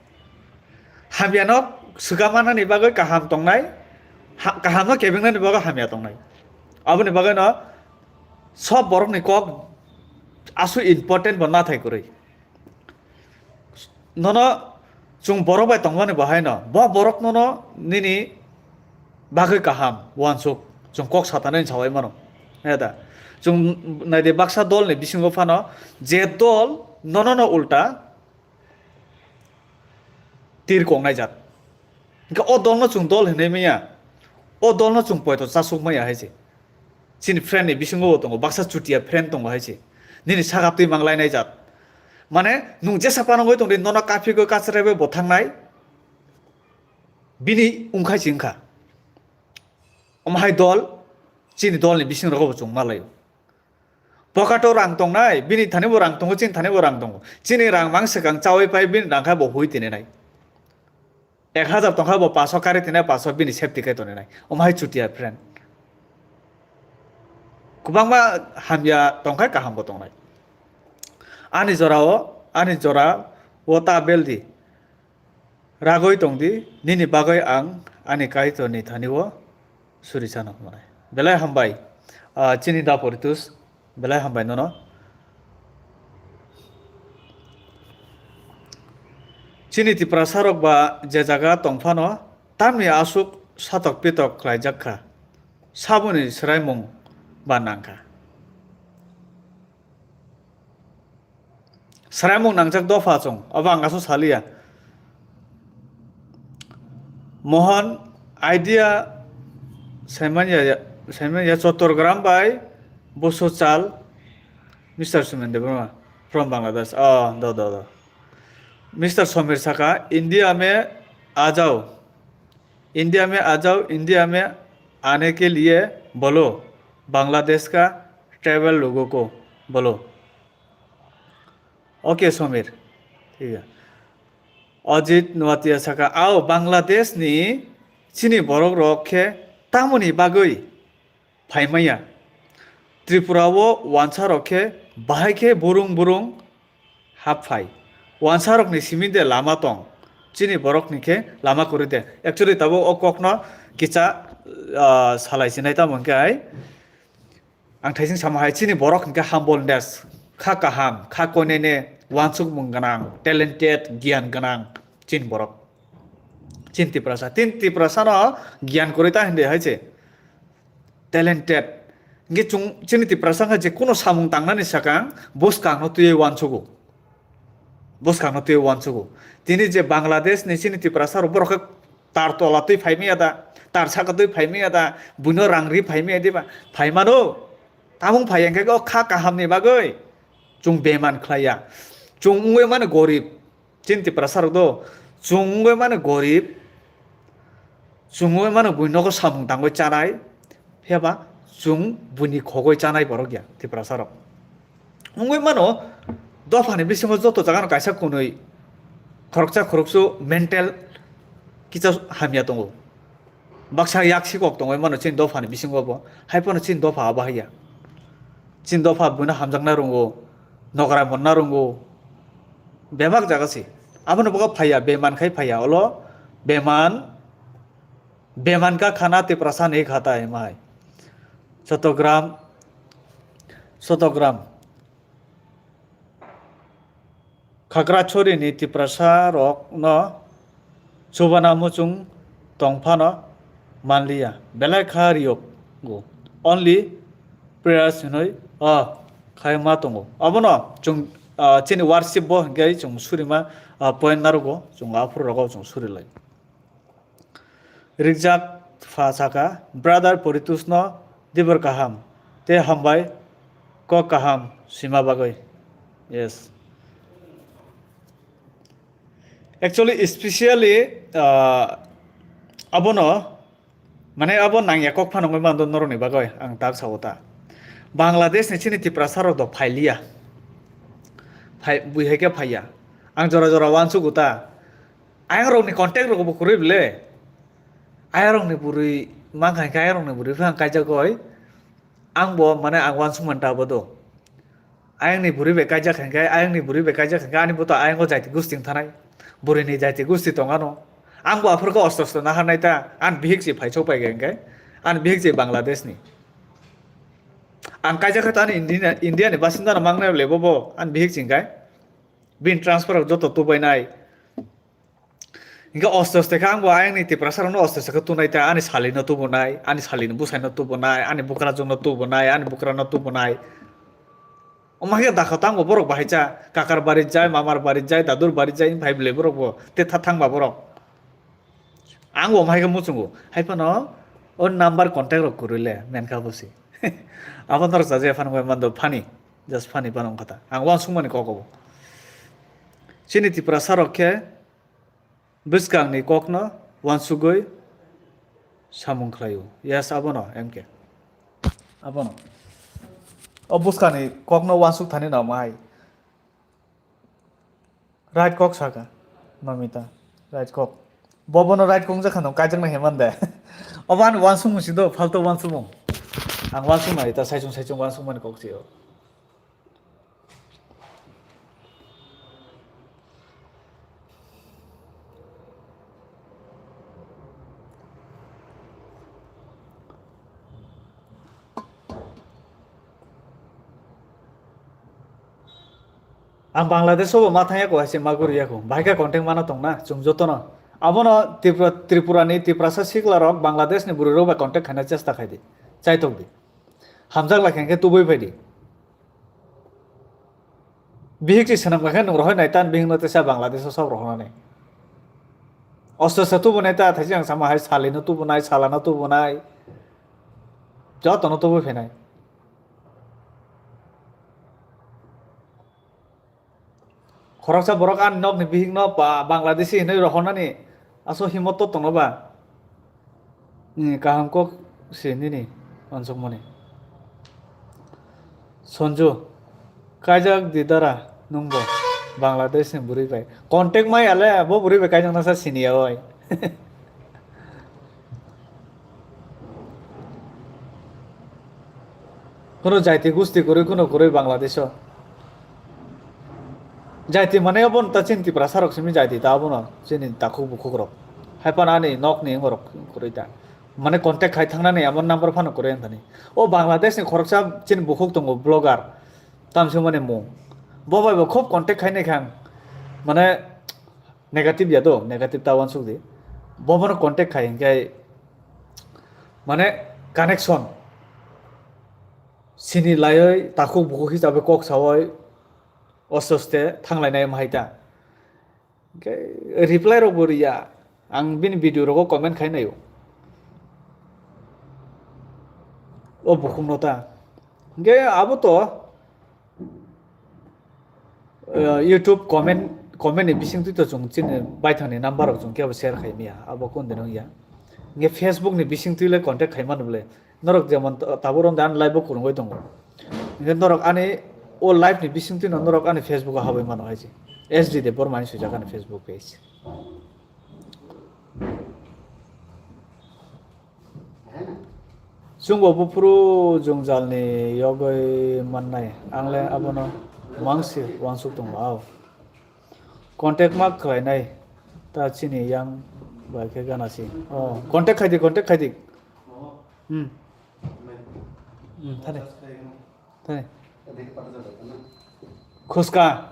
Hamyano swka manani bagwi kaham tongnai, ha-, kahamno kebengnani bagwi hamya tongnai. Aboni bagwino sob borokni kok aswk important bo nathai kwrwi. Nono chwng borok bai tongmani bo haino, bo borok nono nini bagwi kaham uansuk chwng kok satanani sawai mano. He da? Chwng naidi baksa dolni bisingo phano je dol nono no ulta tir kok naijak. Hinkhe o dolno chwng dol hinwi manya, o dolno chwng poito chasuk manya hai se. Chini friend ni bisingo bo tongo, baksa chutia friend tongo hai se. Nini saka twi mang lainai jat. Mane nwng jesa phano wngwi tongdi, nono kaphigwi kachregwi bo thangnai. Bini wngkhai se wngkha. Omo hai dol, chini dolni bising rogo bo chwng ma laio. Pocket o rang tongnai, bini thani bo rang tongo, chini thani bo rang tongo. Chini rang mang swkang chaui pai, bini rang kha bo hui tini nai. Ek hazar tongkha bo paso kari tini paso bini safety khe toni nai. Omo hai chutia friend. Kwbangma hamya tongkha, kaham bo tongnai. Ani jora o, ani jora o ta bel di. Ragwi tong di, nini bagwi ang ani Kaitorni thani o suri chano hwnwi. Belai hambai, ah, chini da poritus, belai hambai nono. Chini Tiprasa rok ba je jaga tong phano, tamni aswk satok pitok khlaijak kha, saboni swraimung ba nang kha. Swraimung nangjak dopha chwng, obo ang aswk saliya. Mohon idea saimanya, saimanya Chottogram bai Bosochal, Mister Sumen Debbarma from Bangladesh. Oh, do, do, do. Mister Somir saka, India mein aa jao, India mein aa jao, India mein aane ke liye bolo, Bangladesh ka tribal logo ko bolo. Okay, Somir. Thik hai. Ajit Noatia saka, ao Bangladesh ni chini borok rok khe tamoni bagwi phaimaya. Tripura o wansa rok khe bahai khe burung burung hap phai. Wansa rok ni simi de lama tong. Chini borok ni khe lama kwrwi de. Actually tabuk o kok no kicha, ah, salai sinai tamo hwnkhe hai. Ang thaising sama hai, chini borok hwnkhe humbleness, kha kaham, kha koinene, wansukmung gwnang, talented, giyan gwnang, chini borok. Chini Tiprasa, chini Tiprasa no giyan kwrwi ta hindi hai se. Talented. Hwnkhe chwng chini Tiprasa wngkha je kuno samung tangnani sakang bwskang no twiwi wansugo. Bwskang no twiwi wansugo. Tini je Bangladesh ni chini Tiprasa rok borok khe tar tola twi phai maya da, tar saka twi phai maya da, buino rang ri phai maya diba? Phai mano. Tamung phai hwnkhe o kha kaham ni bagwi chwng beman khlai ya. Chwng wngwi mano gorib. Chini Tiprasa rok do chwng wngwi mano gorib. Chwng wngwi mano buino khe samung tangwi chanai. Phiya ba chwng buini khogwi chanai borok ya Tiprasa rok. Wngwi mano, dophani bisingo joto jagano kaisa kunui khoroksa khoroksu mental kisa hamya tongo. Baksa yaksi kok tongwi mano chini dophani bisingo bo. Hai phano chini dopha abo haiya. Chini dopha buino hamjakna rwngo, nogra monna rwngo. Bebak jaga se. Abono bogo phaiya, beman khai phaiya. Olo beman, beman ka khana Tiprasa ni khata himai. Chotogram, Chotogram. Khakrachori ni Tiprasa rok no chubana muchung tong phano manliya. Belai kha riyok go. Only prayers hinoi, ah, khai ma tongo. Abono chwng, ah, chini worship bo hwnkhe chwng surima, ah, point narugo. Chwng aphuru rogo chwng suri lai. Rijak pha saka, brother Poritusno dibor kaham, te hambai kok kaham sima bagwi. Yes. Actually, specially, ah, abono, mane abo nangya kok phano wngwi mando norokni bagwi, ang tak sao ta. Bangladesh ni chini Tiprasa rok do phailiya. Phai, bui hai khe phaiya. Ang jora jora uansugo ta. Ayang rokni contact rok bo kwrwi bele. Ayang rokni bwrwi mankha khe ayang rokni bwrwi phang kaijak oi. Ang bo mane ang uansukmani ta bo do. Ayang ni bwrwi bai kaijak khe, ayang ni bwrwi bai kaijak khe ani bo to ayang o jaiti gusti thanai. Bwrwi ni jaiti gusti tong ano. Ang bo aphuru khe osto osto naharnai ta. Ani bihik se phai sok pai khe hwnkhe. Ani bihik se Bangladesh ni. Ang kaijak khe to ani India, India ni basinda no mangnai le bo bo. Ani bihik se hwnkhe. Bini transfer rok joto tubai nai. Hingke oste oste khe ang bo ayang ni Tiprasa rok no oste oste khe tunai ta, ani sali no tubunai, ani sali ni bwsai no tubunai, ani bukrajwk no tubunai, ani bukra no tubunai. Omo hai khe dakha tang bo borok bahai cha, kakar bari jai, mamar bari jai, dadur bari jai, phai bwlai borok bo te tha thang ba borok. Ang bo omo hai khe muchungo, hai phano o number contact rok kwrwi le, men kha bo se. Abo norok chaja phano bai mando funny, just funny phano wngkha ta. Ang uansukmani kok obo. Chini Tiprasa rok khe bwskangni kokno uansugwi samung khlaio. Yes, abono, M K. Abono. O bwskangni kokno uansuk thani nang mai. Right kok saka, Mamita. Right kok. Bobono right kok jakha nang kaijakna heman de. Obo ani uansukmung si do, faltu uansukmung. Ang uansukmani ta saichung saichung uansukmani kok si o. Ang Bangladesh o bo ma thang yako, hai se ma guri yako. Bahai khe contact mana tong na, chwng joto no. Abono Tripura, Tripura ni Tiprasa sikla rok Bangladesh ni bwrwi rok bai contact khaina chesta khai di. Chaitok di. Hamjak lai khe tubui phai di. Bihik si swnam kha khe nwng rohor nai tan bihik no tesa Bangladesh o sok rohor nani. Osto osto tubu nai ta thaisi ang sama hai sali no tubu nai, sala no tubu nai. Joto no tubu phinai. Khoroksa borok ani nokni bihikno ba-, Bangladeshi hinwi rohornani aswk himot to tongno ba? Ni kaham kok se nini uansukmani. Sonju, kaijak di dara nwngbo Bangladesh ni bwrwi bai. Contact mai ale bo bwrwi bai kaijakna sa siniya oi. Kono jaiti gusti kwrwi, kono kwrwi Bangladesh o. Jaiti mane obo ta chini Tiprasa rok simi jaiti ta obono chini takhuk bukhuk rok. Hai phano ani nok ni wngorok kwrwi ta. Mane contact khai thangnani amo number phano kwrwi ang thani. O Bangladesh ni khoroksa chini bukhuk tongo vlogger. Tamswk mani mung. Bo bai bo khub contact khai nai khang. Mane negative ya do, negative ta uansuk di. Bo bono contact khai hingke mane connection. Sini laioi takhuk bukhuk hisabe kok saoi oste oste thanglainai mahai ta. Hingke reply rok bo riya. Ang bini video rogo comment khai naio. O bukhuk no ta. Hingke abo to, eh, YouTube comment, comment ni bising twi to chwng chini baithang ni number rok chwng kebo share khai miya. Abo kun de nung ya. Hingke Facebook ni bising twi le contact khai mano bole. Norok jemon ta-, tabuk romde ani live o kwrwngwi tongo. Hingke norok ani o live ni bisingtwi no norok ani Facebook o habwi mano hai se. S D Debbarma hinwi swijak ani Facebook page. Chwngbo buphuru jwngjalni yogwi mannai, ang le abono mangsi uansuk tongo, ao. Contact ma khlainai ta chini yang bai khe gana si. Oh, contact khai di, contact khai di. Hmm. Hmm, thani. Thani. Khuska.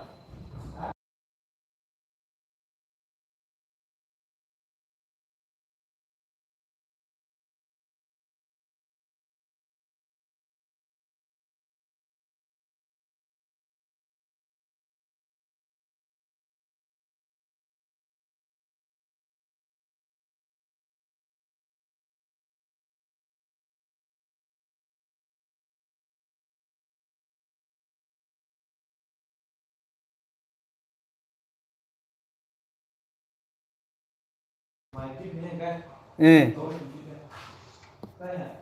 Eh.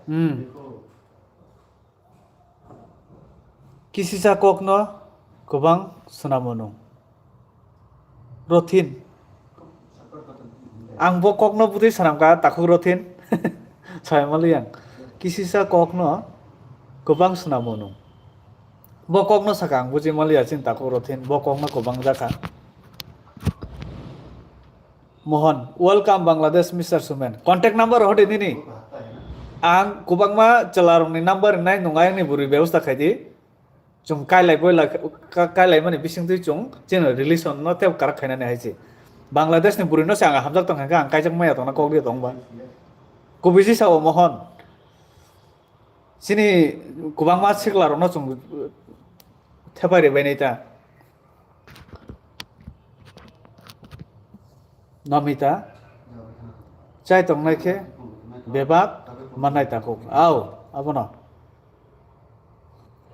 Hmm. Kisisa kokno kwbang swnamo nwng. Rothin. Ang bo kokno bwtwi swnamkha, takhuk Rothin. Saimaliya ang. Kisisa kokno kwbang swnamo nwng. Bo kokno saka ang buji maliya chini takhuk Rothin. Bo kokno kwbang jakha. Mohon, welcome Bangladesh, Mister Sumen. Contact number hode nini. Ang kwbangma chwlarokni number rinai nungai, ani bwrwi bebosta khai di. Chwng kailai boila ka-, kailaimani bisingtwi chwng chini relation no tei karak khainani hai se. Bangladesh ni bwrwi no se ang hamjak tong kha, ang kaijak maya tongna kok ri tong ba. Kubui si sao Mohon. Chini kwbangma sikla rokno chwng thepai ri bainai ta. Namita chai tongnai khe bebak mannai takhuk. Au, abono.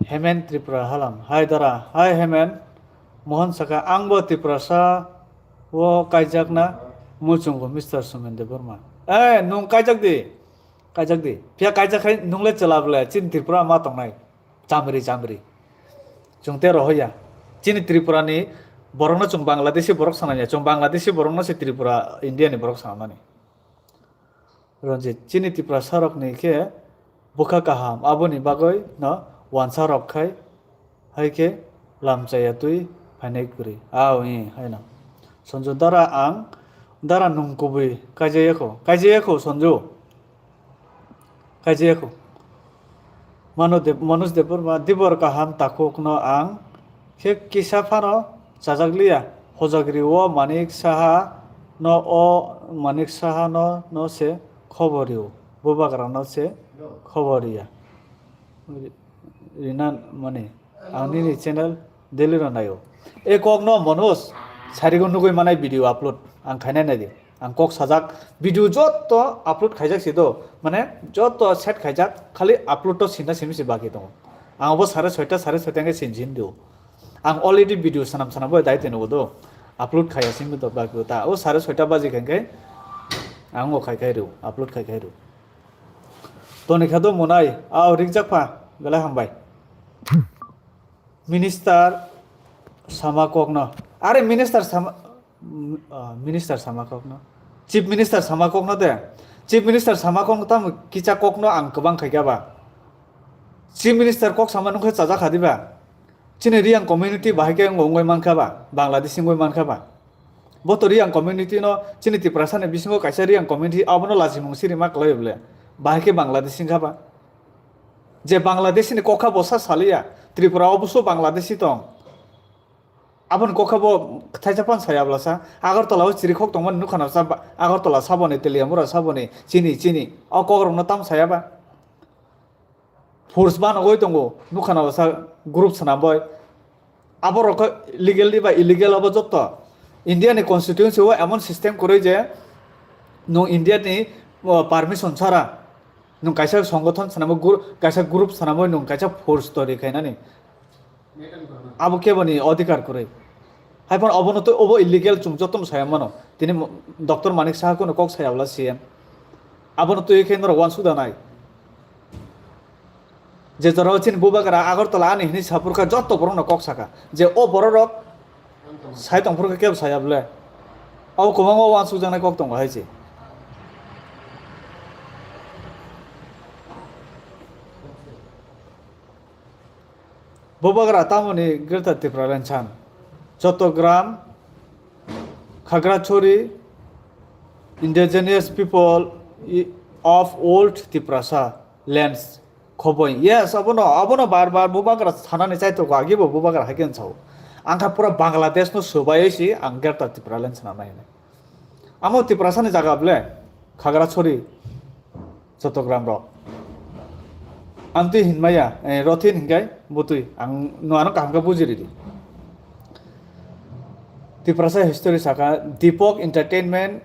Hemen Tripura halam. Hai dara, hai Hemen. Mohon saka, ang bo Tiprasa o kaijakna muchungo Mister Sumen Debbarma. Eh, nung kaijak di. Kaijak di. Phiya kaijak khai nung le chwla bwle, chini Tripura ma tongnai. Chamri, chamri. Chwng tei rohoya. Chini Tripura ni borok no chwng Bangladeshi borok sananya. Chwng Bangladeshi borok no se Tripura, India ni borok sanamani. Ranjit, chini Tiprasa rok ni khe bwkha kaham, aboni bagwi no wansa rok khai, hai khe lamchaya twi phainai kwrwi. Ao, i, haino. Sonju dara ang, dara nung kubui kaijaya kho. Kaijaya kho, Sonju. Kaijaya kho. Manu Deb-, Manoj Debbarma, dibor kaham takhuk no ang khe kisa phano chajak liya. Hojagri o Manik Saha no, o Manik Saha no, no se khobor rio. Bubagra no se khobor riya. Rina mani, ang nini channel daily no naio. E kok no Manoj, sarigo nugui manai video upload ang khainai nai di. Ang kok sajak video joto upload khaijak si do, mane joto set khaijak, khali upload to sinna simi si baki tongo. Ang bo sare soita, sare soita hwnkhe sin sin do. Ang already video sanam sanam bai dai teno do. Upload khaya simi to bak ta. O sare soita baji khan kai. Ang o khai khai ru, upload khai khai ru. To ni kha do monai, a rik jak pha, belai hambai. Minister sama kokno. Are minister sama, mm, ah, minister sama kokno. Chief minister sama kokno de. Chief minister sama kokno tam kicha kokno ang kwbang khai ba. Chief minister kok sama nungkhe chaja kha diba. Chini Reang community bahai khe wngwi mankha ba, Bangladesh wngwi mankha ba. Bo to Reang community no chini Tiprasa ni bisingo kaisa Reang community abono lachimung siri ma klai bole. Bahai khe Bangladesh wngkha ba. Je Bangladesh ni kokha bo sa saliya, Tripura o buso Bangladeshi tong. Aboni kokha bo thaisa phan saya bwlasa, Agartala o chirikhok tongmani nukha na sa ba, Agartala saboni, Teliamura saboni, chini, chini. O kokrokno tam saya ba. Force banogoi tongo, nukha na sa group swnam bai. Aborok khe legal ba illegal abo jotto. India ni constituency o emon system kwrwi je nwng India ni, o, permission chara nwng kaisa songothon swnamwi gru-, kaisa group swnamwi nwng kaisa force tori khainani. Abo keboni odhikar kwrwi. Hai phano obono twi obo illegal chwng jotono saya mano. Tini mo-, Doctor Manik Saha kuno kok saya bwla C M. Abono twi khe norok uansuk da nai. Je jorao chini bubagra Agartala ani hini sapurkha joto borokno kok saka. Je o bororok sai tongphuru khe kebo saya bwle. Abo kwbangma uansukjaknai kok tongo hai se. Bubagra tamoni Greater Tipraland chan. Chattogram, Khagrachari, indigenous people i-, of old Tiprasa lands, khoboi. Yes, abono, abono bar bar bubagra sanani chaitoko agibo bubagra haikhe sao. Angkha pura Bangladesh no sobai si ang Greater Tipraland sana nai. Amo Tiprasa ni jaga ble, Khagrachari, Chattogram rok. Ang twi hinmaya, eh, rothin hinkai butwi, ang no ano kaham khe buji ridi. Tiprasa history saka, Deepak Entertainment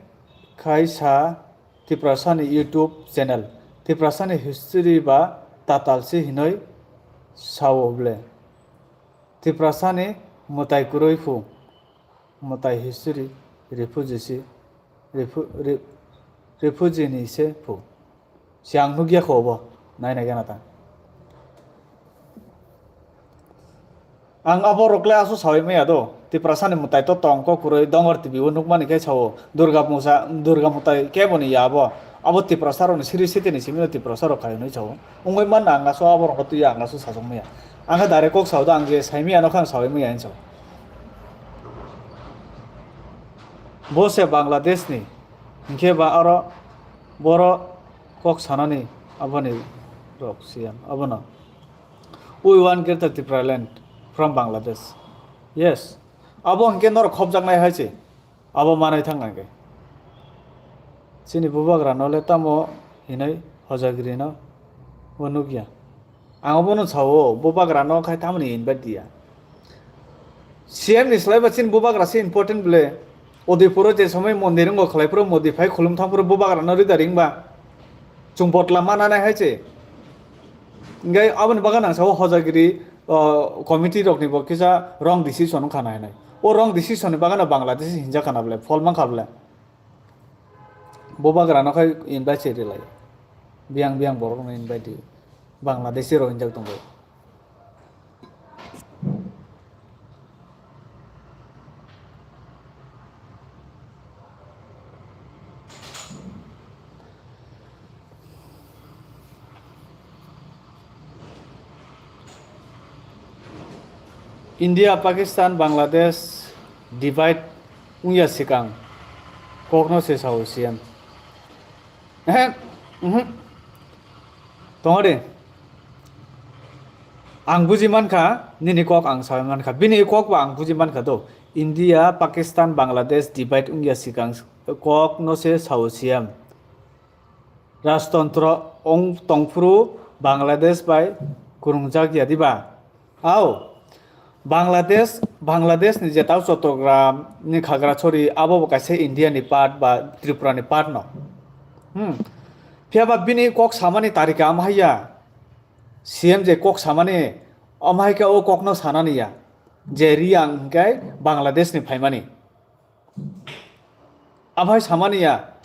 khai sa Tiprasa ni YouTube channel. Tiprasa ni history ba tatal si hinoi sao ble. Tiprasa ni mwtai kwrwi phu. Mwtai history, refugee si, refu-, re-, refugee ni se phu. Si ang nukya kho obo, nai nai gana ta. Ang abo rok le aso sawi maya do, Tiprasa ni mwtai to tong kok kwrwi Dongor T V o nukmani khe sao, Durga Musa, Durga mwtai kebo ni ya abo, abo Tiprasa rok ni siri siti ni simi no Tiprasa rok khai hwnwi sao. Wngwi manna ang aso abo rok no twi ang aso sajak maya. Ang khe direct kok sao do, ang je sai maya no khe ang sawi maya hinwi sao. Bo se Bangladesh ni, hinkhe ba aro boro kok sanani aboni rok siyam abono. We want Greater Tipraland from Bangladesh. Yes. Abo hinkhe norok khopjaknai hai se. Abo manwi thang hinkhe. Chini bubagra no le tamo hinwi hojagiri no bo nukya. Ang obono sao, bubagra no khai tamoni invite diya. C M ni slai ba chini bubagra se important ble. Udaipur o je somoi mondir wngkha khlai phuru modify khulum thang phuru bubagra no rida ring ba. Chwng botla ma nanai hai se. Hinkhe aboni bagwi ang sao hojagiri, o, committee rok ni bo kisa wrong decision wngkha nai nai. O wrong decision ni bagwi no Bangladesh hinjak khana ble, phol mankha ble. Bubagra no khai invite se rilai. Biyang biyang borok no invite di. Bangladeshi rok hinjak tongo. India, Pakistan, Bangladesh divide wngya sikang kokno se sao C M. Ehe, mhm. Tongo de. Ang buji mankha, nini kok ang sawi mankha. Bini kok bo ang buji mankha do. India, Pakistan, Bangladesh divide wngya sikang kokno se sao C M. Rajtontro ong tongphuru Bangladesh bai kwrwngjak ya diba? Ao, Bangladesh, Bangladesh ni je tao Chattogram ni Khagrachari, abo bo kaisa India ni part ba Tripura ni part no. Hmm. Phiya ba bini kok samani tarika amhaiya. C M je kok samani amhaika o kok no sanani ya. Je Riyang hwnkhe Bangladesh ni phaimani. Aphai samani ya,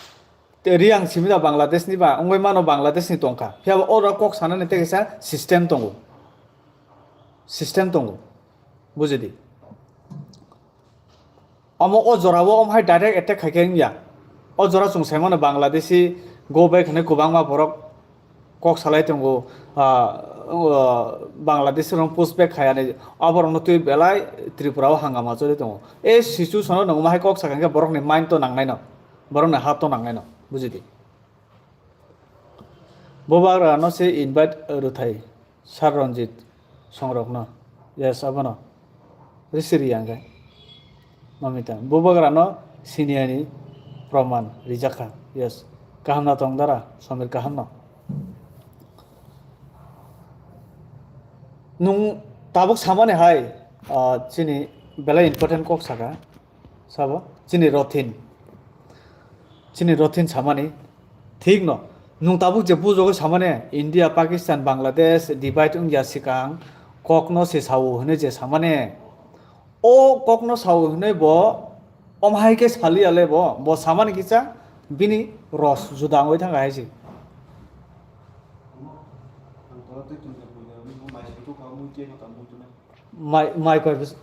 te Riyang simi da Bangladesh ni ba, wngwi mano Bangladesh ni tongkha. Phiya bo oro kok sanani tei kaisa system tongo. System tongo. Bujidi. Omo o jora o omo hai direct attack khai khe wngya. O jora chwng sai mano Bangladeshi go back hwnwi kwbangma borok kok salai tongo, ah, o Bangladeshi rok push back khai ani, aborokno twi belai Tripura o hangama choli tongo. E situation o nwng omo hai kok sakha hwnkhe borokni mind to nangnai no, borokni hat to nangnai no, bujidi. Bubagra no se invite rwthai. Sir Ranjit songrokno. Yes, abono. Risi ri ang khe. Mamita. Bubagrano siniani proman rijak kha. Yes. Kaham na tong dara, Samir kaham no. Nung tabuk samani hai, ah, chini belai important kok saka. Sabo? Chini Rothin. Chini Rothin samani. Thik no. Nung tabuk je bujogwi samani, India, Pakistan, Bangladesh divide wngya sikang, kokno se sao hwnwi je samani. O kokno sao hwnwi bo, om hai khe saliya le bo, bo samani kisa bini ros juda wngwi thangkha hai se. Mai, mai koi bwswk.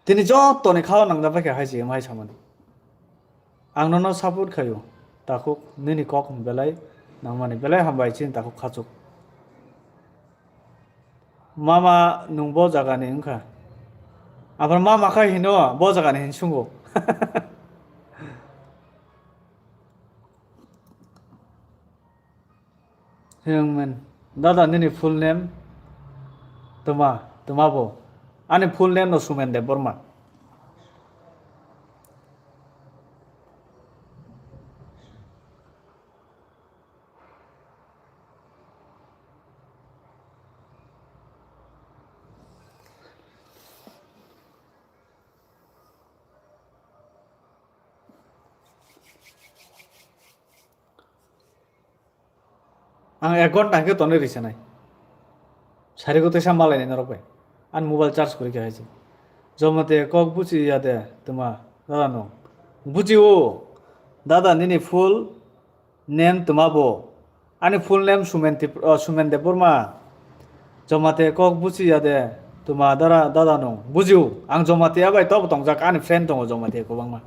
Tini joto ni khao nangna bai khe hai se mai samani. Ang nono support khaio. Takhuk nini kok belai nangmani belai hambai chini takhuk khachuk. Mama nwng bo jaga ni wngkha. Aphar mama khai hino bo jaga ni hin sungo. Hiyongmen, dada nini full name tuma, tuma bo. Ani full name no Sumen Debbarma. Ang ek ghonta hwnkhe tonwi rwchanai. Sari gotwi sa malainai norok bai. Ani mobile charge kwrwi khe hai se. Jomate kok buchi ya de tuma dada no. Buchi o. Dada nini full name tuma bo. Ani full name Sumen Tip-, oh, Sumen Debbarma. Jomate kok buchi ya de tuma dara dada no. Buji o. Ang Jomate ya bai tobo tongjak ani friend tongo Jomate kwbangma.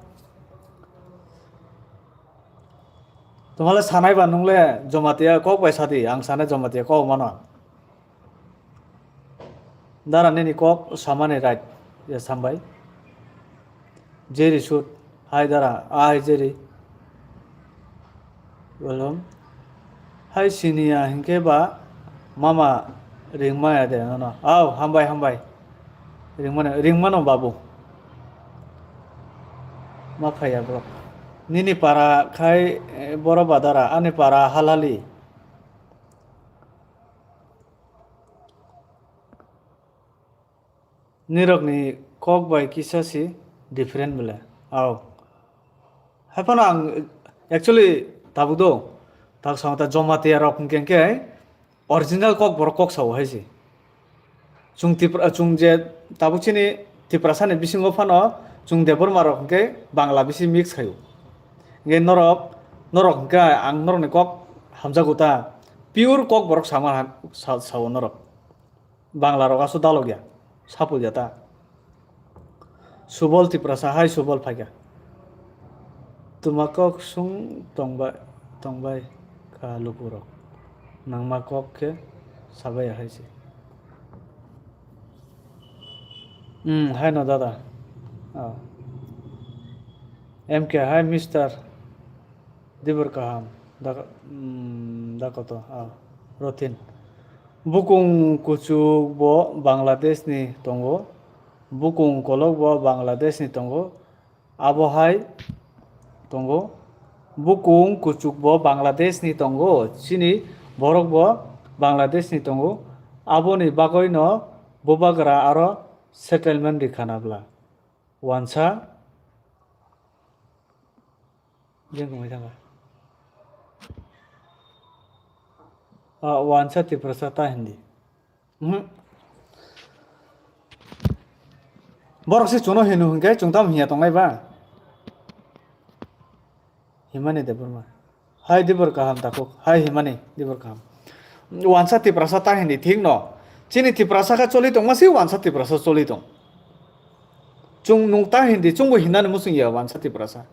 Tongmale sanai ba nungle Jamatia kok bai sadi, ang sanai Jamatia kok mano. Dara nini kok samani right ya sambai. Jerry shoot, hai dara, ah, hai Jerry. Welcome. Hai siniya hinkhe ba mama ringmaya de nono. Au, hambai, hambai. Ringmano, ringmano babu. Ma phaiya bro. Nini para khai, eh, boro badara, ani para halali. Nirokni kok bai kisa si different bole. Au. Haiphano ang actually tabuk do. Tak samata Jamatia rok hwnkhe khe original kok borok kok sao hai se. Chwng Tipra, chwng je tabuk chini Tiprasa ni bisingo phano chwng Debbarma rok hwnkhe Bangla bisi mix khaio. Hwnkhe norok, norok hwnkhe ang norokni kok hamjago ta. Pure kok borok sama ham-, sa-, sao norok. Bangla rok aswk dalok ya, sapul ya ta. Subol Tiprasa hai Subol phaikha. Tuma kok sung tongbai, tongbai kha lukurok. Nangma kok khe sabai hai se. Hmm, hai no dada. Oh. M K hai Mister Dibur kaham, da, mm, da koto, ah, Rothin. Bukung kuchuk bo Bangladesh ni tongo, bukung kolok bo Bangladesh ni tongo, abo hai tongo. Bukung kuchuk bo Bangladesh ni tongo, chini borok bo Bangladesh ni tongo, aboni bagwi no bubagra aro settlement rikha na bla. Wansa, jeng kung mai thangkha. Ah, wansa Tiprasa ta hindi. Mhm. Borok se chuno hino hinkhe chwng tamo hiya tongnai ba? Himani Debbarma. Hai dibor kaham takhuk. Hai himani dibor kaham. Wansa Tiprasa ta hindi thik no. Chini Tiprasa kha choli tongma se wansa Tiprasa choli tong. Chwng nung ta hindi chwngbo hinani muchung ya wansa Tiprasa.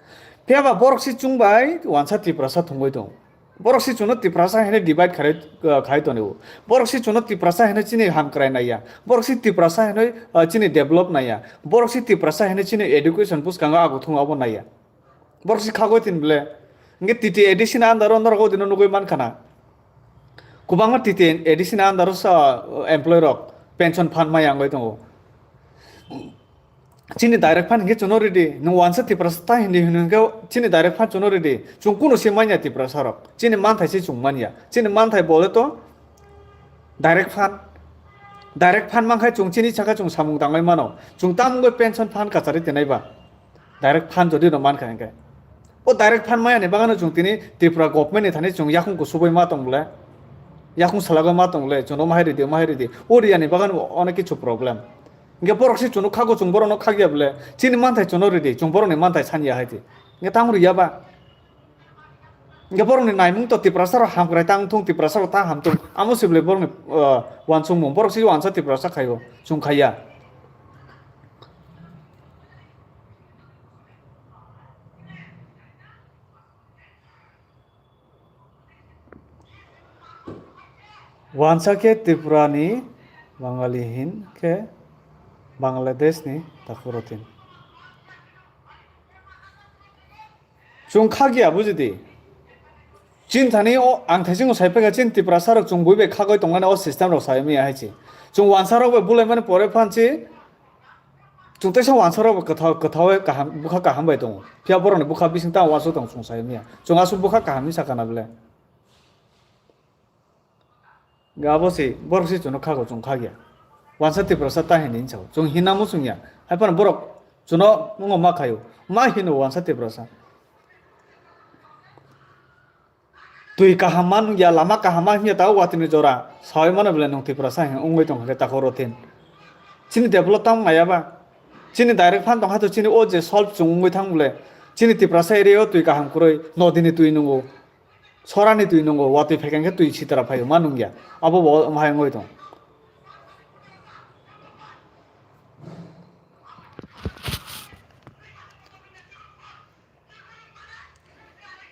Phiya ba borok se chwng bai wansa Tiprasa thwngwi tong. Borok se chwngno Tiprasa hwnwi divide kharwi, uh, khai tongo. Borok se chwngno Tiprasa hwnwi chini hamkrai naiya. Borok se Tiprasa hwnwi, uh, chini develop naiya. Borok se Tiprasa hwnwi chini education bwskango ago thung abo naiya. Borok se khagwi tin ble. Hwnkhe T T A D C ni under o norok o dino nugwi mankha na. Kwbangma T T A D C ni under o sa, uh, employee rok pension fund maya wngwi tongo. Chini direct fund hinkhe chwngno ridi, nwng wansa Tiprasa ta hindi hwnwi hinkhe chini direct fund chwngno ridi, chwng kunu se manya Tiprasa rok, chini manthai se chwng manya, chini manthai bole to direct fund, direct fund mankhai chwng chini saka chwng samung tangwi mano, chwng tamungwi pension fund kachari tenai ba, direct fund jodi no mankha hinkhe, o direct fund maya ni bagano chwng tini Tripura government ni thani chwng yakung kusubui ma tong bole, yakung salagwi ma tong bole, chwngno ma hai ridi, ma hai ridi, o riya ni bagano onek kichu problem. Hingke borok se chwngno khago, chwng borokno khakya bole, chini manthai chwngno ridi, chwng borokni manthai sanya hai di. Hingke tamo riya ba? Hingke borokni naimung to Tiprasa rok hamkrai tang thung, Tiprasa rok ta ham thung. Amo se bole borokni, uh, wansukmung. Borok se wansa Tiprasa khaio, chwng khaiya. Wansa khe Tripura ni Bangali hin khe Bangladesh ni takhuk rotin. Chwng khakya bujidi. Chini thani o ang thaisingo sai phai kha chini Tiprasa rok chwng bui bai khagwi tongnani o system rok sai manya hai se. Chwng wansa rok bai bulai mani pore phan se Chwng teisa wansa rok bo kwthao, kwthao kaham, bwkha kaham bai tongo. Phiya borokni bwkha bising tamo uansuk tong chwng sai manya. Chwng aswk bwkha kaham hinwi sakha na bwle? Ga abo se, borok se chwngno khago, chwng khakya. Wansa Tiprasa ta hinwi hinwi sao. Chwng hinna muchungya. Hai phano borok chwngno wngo ma khaio. Ma hino wansa Tiprasa. Twi kaham ma nungya, lama kaham ma hinya tao watwi ni jora. Sawi mano bole nung Tiprasa hin wngwi tong khe takhuk rotin. Chini develop tamo maya ba? Chini direct fund tong kha to chini o je solve chung wngwi thang bole. Chini Tiprasa area o twi kaham kwrwi, nodi ni twi nungo. Sora ni twi nungo, watwi phaikha khe twi sitra phaio ma nungya. Abo bo wng hai wngwi tong.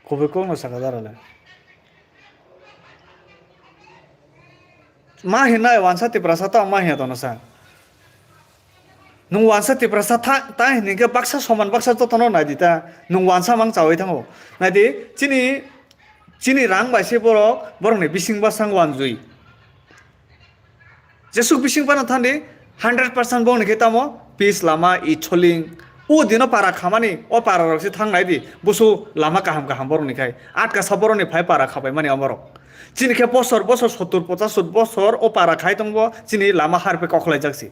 Kubui kokno sakha dara le. Ma hinai wansa Tiprasa ta ma hinya tono sa. Nung wansa Tiprasa tha, ta hinkhe baksa soman baksa jotono nai di ta. Nung wansa mang chawi thango. Nai di chini, chini rang bai se borok, borokni bising basang wanjui. Jesuk bising phano thani hundred percent bongni khe tamo peace lama, itholing. O dino para khamani, o para rok se thang nai di. Busu lama kaham kaham borokni khai. Atka sa borokni phai para khabai mani omorok. Chini khe bosor bosor sottur pochasur bosor o para khai tongbo chini lama harpe kokhlai jak si.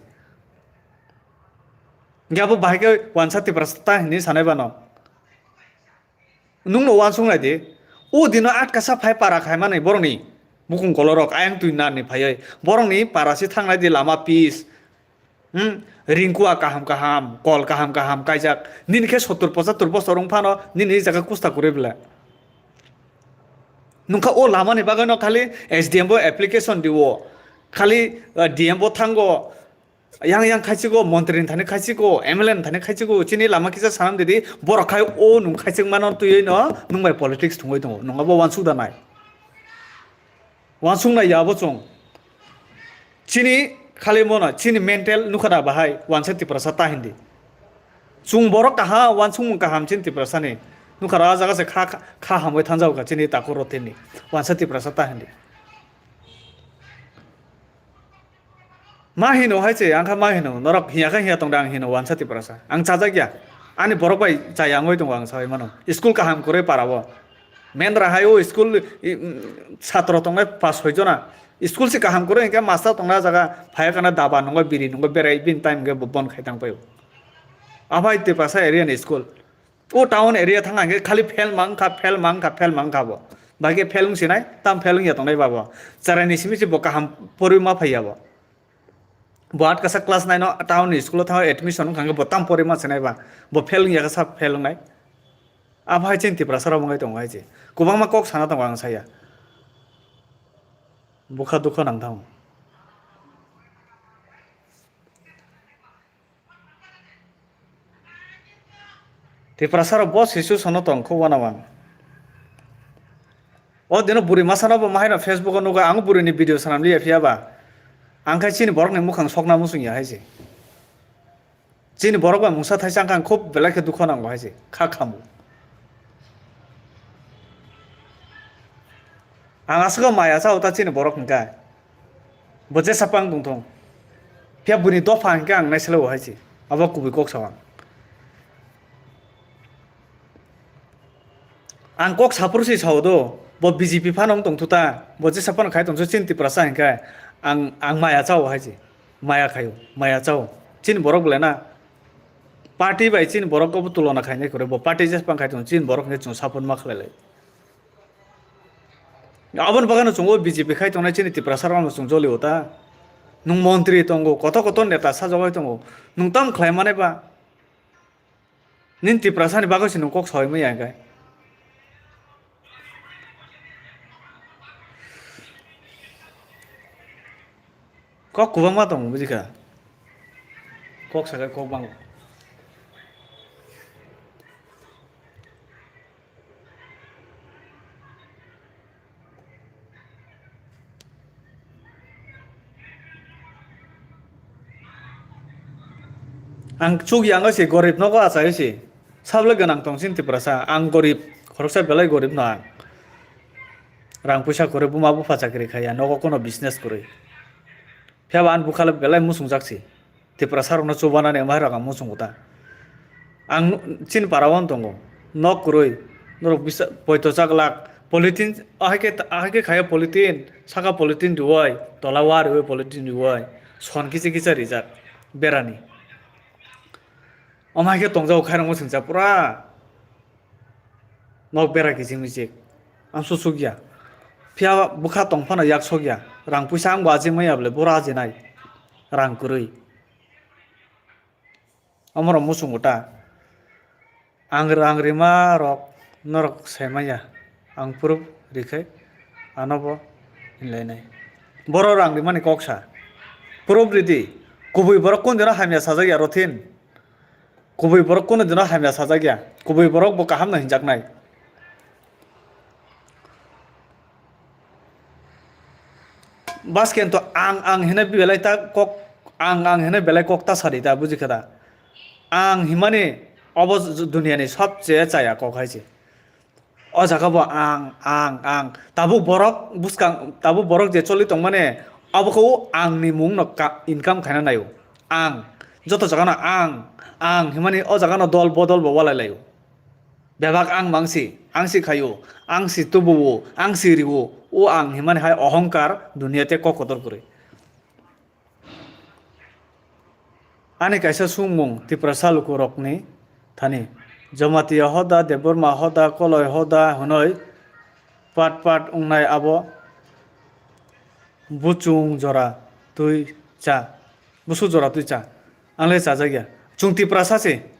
Hingke abo bahai khe wansa Tiprasa ta hinwi sanai bano. Nungno uansuk nai di, o dino atkasa phai para khai mani borokni bukung kolorok ayang twi narni phaiwi borokni para se thang nai di lama peace, hmm, ringkua kaham kaham, kol kaham kaham kaijak, nini khe sottur pochattur bosor wng phano nini jaga kusta kwrwi bwle. Nungkha o lamani bagwino khali S D M bo application diwo, khali, uh, D M bo thango, Yang yang khaichigo, montri ni thani khaichigo, M L A ni thani khaichigo, chini lama kisa sanam didi, borok khai o nung khaichik mano twiwi no nung bai politics thungwi tongo, nung abo uansuk da nai? Uansuk nai ya abo chwng. Chini khali mono, chini mental nukha da bahai, wansa Tiprasa ta hindi. Chwng borok kaha, uansukmung kaham chini Tiprasa ni. Nukha da o jaga se kha, kha, kha hamwi thangjao kha chini takhuk rotini. Wansa Tiprasa ta hindi. Ma hino hai se, ang kha ma hino, norok hiya khe hiya tong de, ang hino wansa Tiprasa. Ang chajak ya. Ani borok bai chaya wngwi tongo, ang sawi mano. School kaham kwrwi para o. Mendra hai o school, i, mm, satro tongnai pas soi jona. School se kaham kwrwi hwnkhe master tongnai jaga phai kana daba nungo biri nungo berai bini time hwnkhe bo bon khai tang pai o. Aphai Tiprasa area ni school. O town area thang hwnkhe khali fail mang kha, fail mang kha, fail mang kha bo. Bai khe fail wng sinai, tam fail wng ya tongnai ba bo. Cherai ni simi se bo kaham porwi ma phai ya bo. Bo atkasa class nine o town ni school o thang admission wng kha hwnkhe bo tam porwi ma sinai ba. Bo fail wng ya kha sa fail wng nai. Aphai chini Tiprasa rok wng tongo hai se. Kwbangma kok sana tongo ang saya. Bukha dukha nang thango. Tiprasa rok bo sisu sono tong kho wana wan. O dino buri masa no bo mahaino Facebook o nugo ang buri ni video sanam liya phiya ba. Ang khai chini borok ni mukhang sokna musung ya hai se. Chini borok bai mungsa thaisa ang khub belai khe dukha nango hai se. Kha khamu. Ang aswk maya chao ta chini borok hwnkha. Bo jesa pang tongthong. Phiya buni dopha hwnkhe ang naiselao hai se. Abo kubui kok sao ang. Ang kok saphuru se sao do. Bo B J P phano wng tongthu ta. Bo jesa phano khai tongsu chini Tiprasa hwnkhe. Ang, ang maya chao hai se. Maya khaio. Maya chao. Chini borok belai na. Party bai chini borok obo tulona khainai kwrwi. Bo party jesa phano khai tong chini borok hwnkhe chwng saphuru ma khlai lai. Aboni bagano chwng o B J P khai tongnai chini Tiprasa rokno chwng jolio ta. Nwng montri tongo, kotor kotor neta sajagwi tongo. Nwng tamo khlai manai ba? Nini Tiprasa ni bagwi se nwng kok sawi manya hwnkhe. Kok kwbangma tongo, buji kha? Kok sakai kok bango. Ang chuk yango se, gorib nogo achai se. Sabole gwnang tong chini Tiprasa. Ang gorib, khoroksa belai gorib no ang. Rang puisa kwrwi, buma bupha chakri khaiya, nogo kono business kwrwi. Phiya ba ani bwkhalo belai muchungjak se. Tiprasa rokno chubanani wngma hai rok ang muchungo ta. Ang chini para o tongo. Nok kwrwi, norok bisa poito chaklak. Polythene, ahai khe, ahai khe khaiya polythene, saka polythene riwai, tola wa riwai polythene riwai. Son kisa kisa rijak berani. Omo hai khe tongjago khairokma singcha pura. Nok bera kiching michik. Ang susuk ya. Phiya bwkha tong phano yak sok ya. Rang puisa ang bo aching manya bole, boro ajinai. Rang kwrwi. Omorok muchungo ta. Ang rang rima rok norok sai manya. Ang proof rikhai ano bo hinlainai. Boro rang rimani kok sa. Proof ridi. Kubui borok kun dino hamya sajak ya rothin. Kubui borok kunu dino hamya sajak ya. Kubui borok bo kaham no hinjaknai. Basken to ang ang hinai belai ta kok, ang ang hinai belai kok ta sadi ta, buji kha da? Ang himani obo duniani sobche chaya kok hai se. O jaga bo ang, ang, ang. Tabuk borok bwskang, tabuk borok je choli tongmani, abo khe o ang ni mung no ka-, income khaina naio. Ang. Joto jaga no ang, ang himani o jaga no dol bodol bo walai laio. Bebak ang mangsi, ang si khaio, ang si tubuo, ang si rio. O ang himani hai ohongkar dunia te kok kotor kwrwi. Ani kaisa sungmung Tiprasa lukurokni thani, Jamatia hoda, Debbarma hoda, Koloi hoda hwnwi pat pat wngnai abo buchung jora twi cha, busu jora twi cha, ang le chajakya. Chwng Tiprasa se.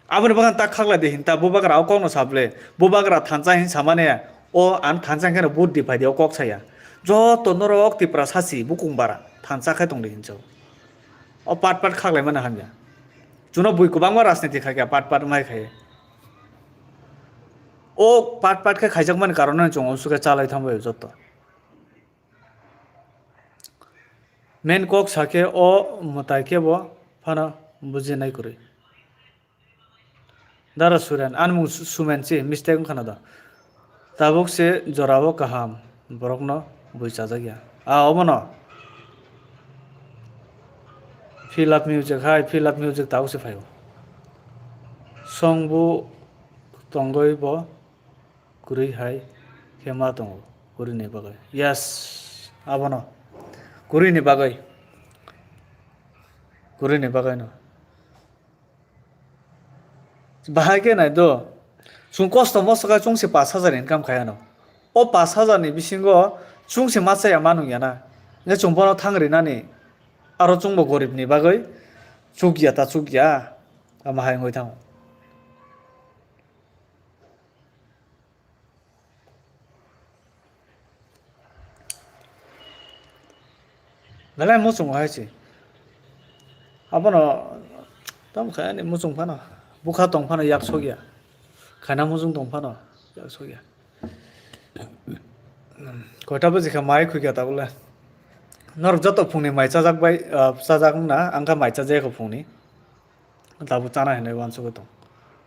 Aboni bagwi ta khaklai di hinta, bubagra o kokno sa ble, bubagra thansa hin samani, o ang thansa khe no vote di phai di, o kok saya. Joto norok Tiprasa si bukung bara thansa khai tong di hincho. O pat pat khaklai mani hamya. Chuno bui kwbangma rajniti khai kha, pat pat mai khai. O pat pat khe khaijak mani karon no chwng o sukhe chalai thang bai joto. Main kok sakhe o mwtai khe bo phano bujinai kwrwi. Dara Suren, ani mung Su-, Sumen si, mistake wngkha na do. Tabuk se jorao kaham, borokno bui chajak ya. A, obono. Fill up music hai, fill up music tabuk se phaio. Song bo tongoi bo kwrwi hai khe ma tongo, kwrwini bagwi. Yes, abono. Kwrwini bagwi. Kwrwini bagwi no. Bahai khe nai do, chwng kosto mosto khe chwng se pash hajar income khai ano. O pash hajar ni bisingo chwng se ma chaya ma nung ya na. Hwnkhe chwng bono thang rinani, aro chwngbo gorib ni bagwi chukya ta chukya, ama hai wngwi thango. Belai muchung hai se. Abono tamo khe ani muchung phano, bukha tong phano yak sokya. Khaina muchung tong phano yak sokya. Koita baji kha mai khuikha tabole. Norok joto phungni mai chajak bai, ah, chajak wngna, ang kha mai chajak kho phungni. Tabuk chana hinwi uansugwi tong.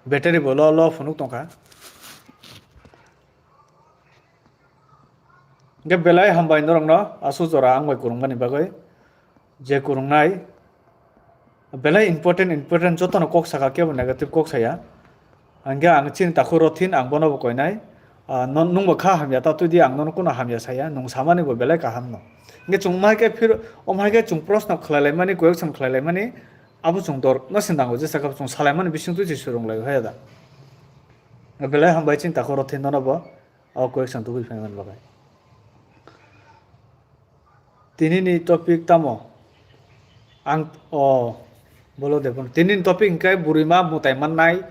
Battery bo lo, lo phunuk tongkha. Hwnkhe belai hambai norokno aswk jora ang bai kwrwngmani bagwi. Je kwrwngnai belai important, important jotono kok saka, kebo negative kok saya. Hwnkhe ang chini takhuk Rothin, ang bono bo koinai. Ah, no-, nwng bo kha hamya ta twi di, ang nono kuno hamya saya, nwng samani bo belai kaham no. Hwnkhe chwng omhai khe phir, omhai khe chwng proshno khlai laimani, question khlai laimani, abo chwng dor no sindang o jesa kha chwng salai mani bising twi se swrwng lai o haya da. Belai hambai chini takhuk Rothin nono bo o question tubui phai mani bagwi. Tini ni topic tamo? Ang, o, bolo de bono. Tini ni topic hwnkhe bwrwi ma mwtai mannai.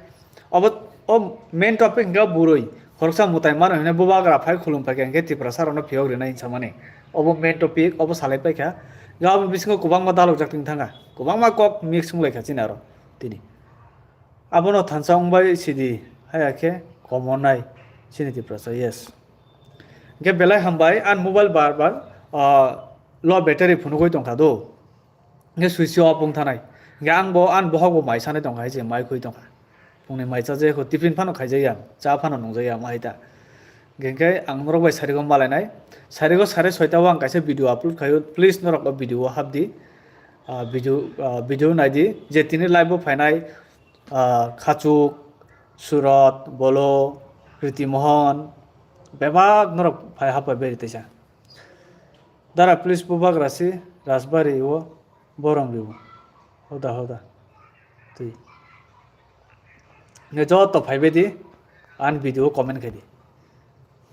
Obo, o main topic hwnkhe bwrwi. Khoroksa mwtai mano hwnwi bubagra phai khulum phai kha hwnkhe Tiprasa rokno phiyok rinai hinsa mani. Obo main topic, obo salai paikha. Ga obo bisingo kwbangma dalok jak tong thanga. Kwbangma kok mix wng lai kha chini aro tini. Abono thansa wngbai sidi, haya khe komo nai chini Tiprasa, yes. Hwnkhe belai hambai, an mobile bar bar, ah, low battery phunugwi tongkha do. Hwnkhe switch off wng thanai. Hwnkhe ang bo, an bohok bo mai sanai tongkha, hai se mai khwi tongkha. Phungni mai chajak kho, tiffin phano khaijak ya, cha phano nungjak ya, mo hai ta. Hwnkhe ang norok bai sarigo malainai. Sarigo sare soita o ang kaisa video upload khaio, please norok o video o hapdi. Ah, video, ah, video naidi, je tini live o phainai, ah, Khachuk, Surat, Bolo, Riti Mohan, bebak norok phai hapai beri teisa. Dara please bubagra si Rajbari o borom riwo. Hoda hoda. Twi. Nge joto phaibai di, an video comment khai di.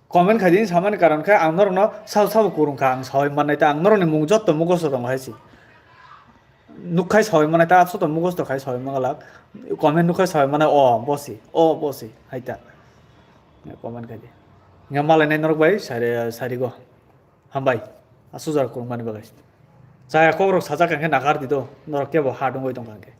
Comment khai di samani karon khe ang norokno sabo sabo kwrwng kha, ang sawai mannai ta, ang norokni mung joto mugosto tongo hai se. Nuk khai sawai mannai ta, aswk to mugosto khai sawai mangalak. Comment nuk khai sawai mannai, o bosi, o bosi, hai ta. Comment khai di. Nge malainai norok bai sari, sarigo. Hambai. Aswk jora kwrwngmani bagwi. Chaya kokrok sajak kha khe nakar di do, norok kebo ha dungwi tong kha khe.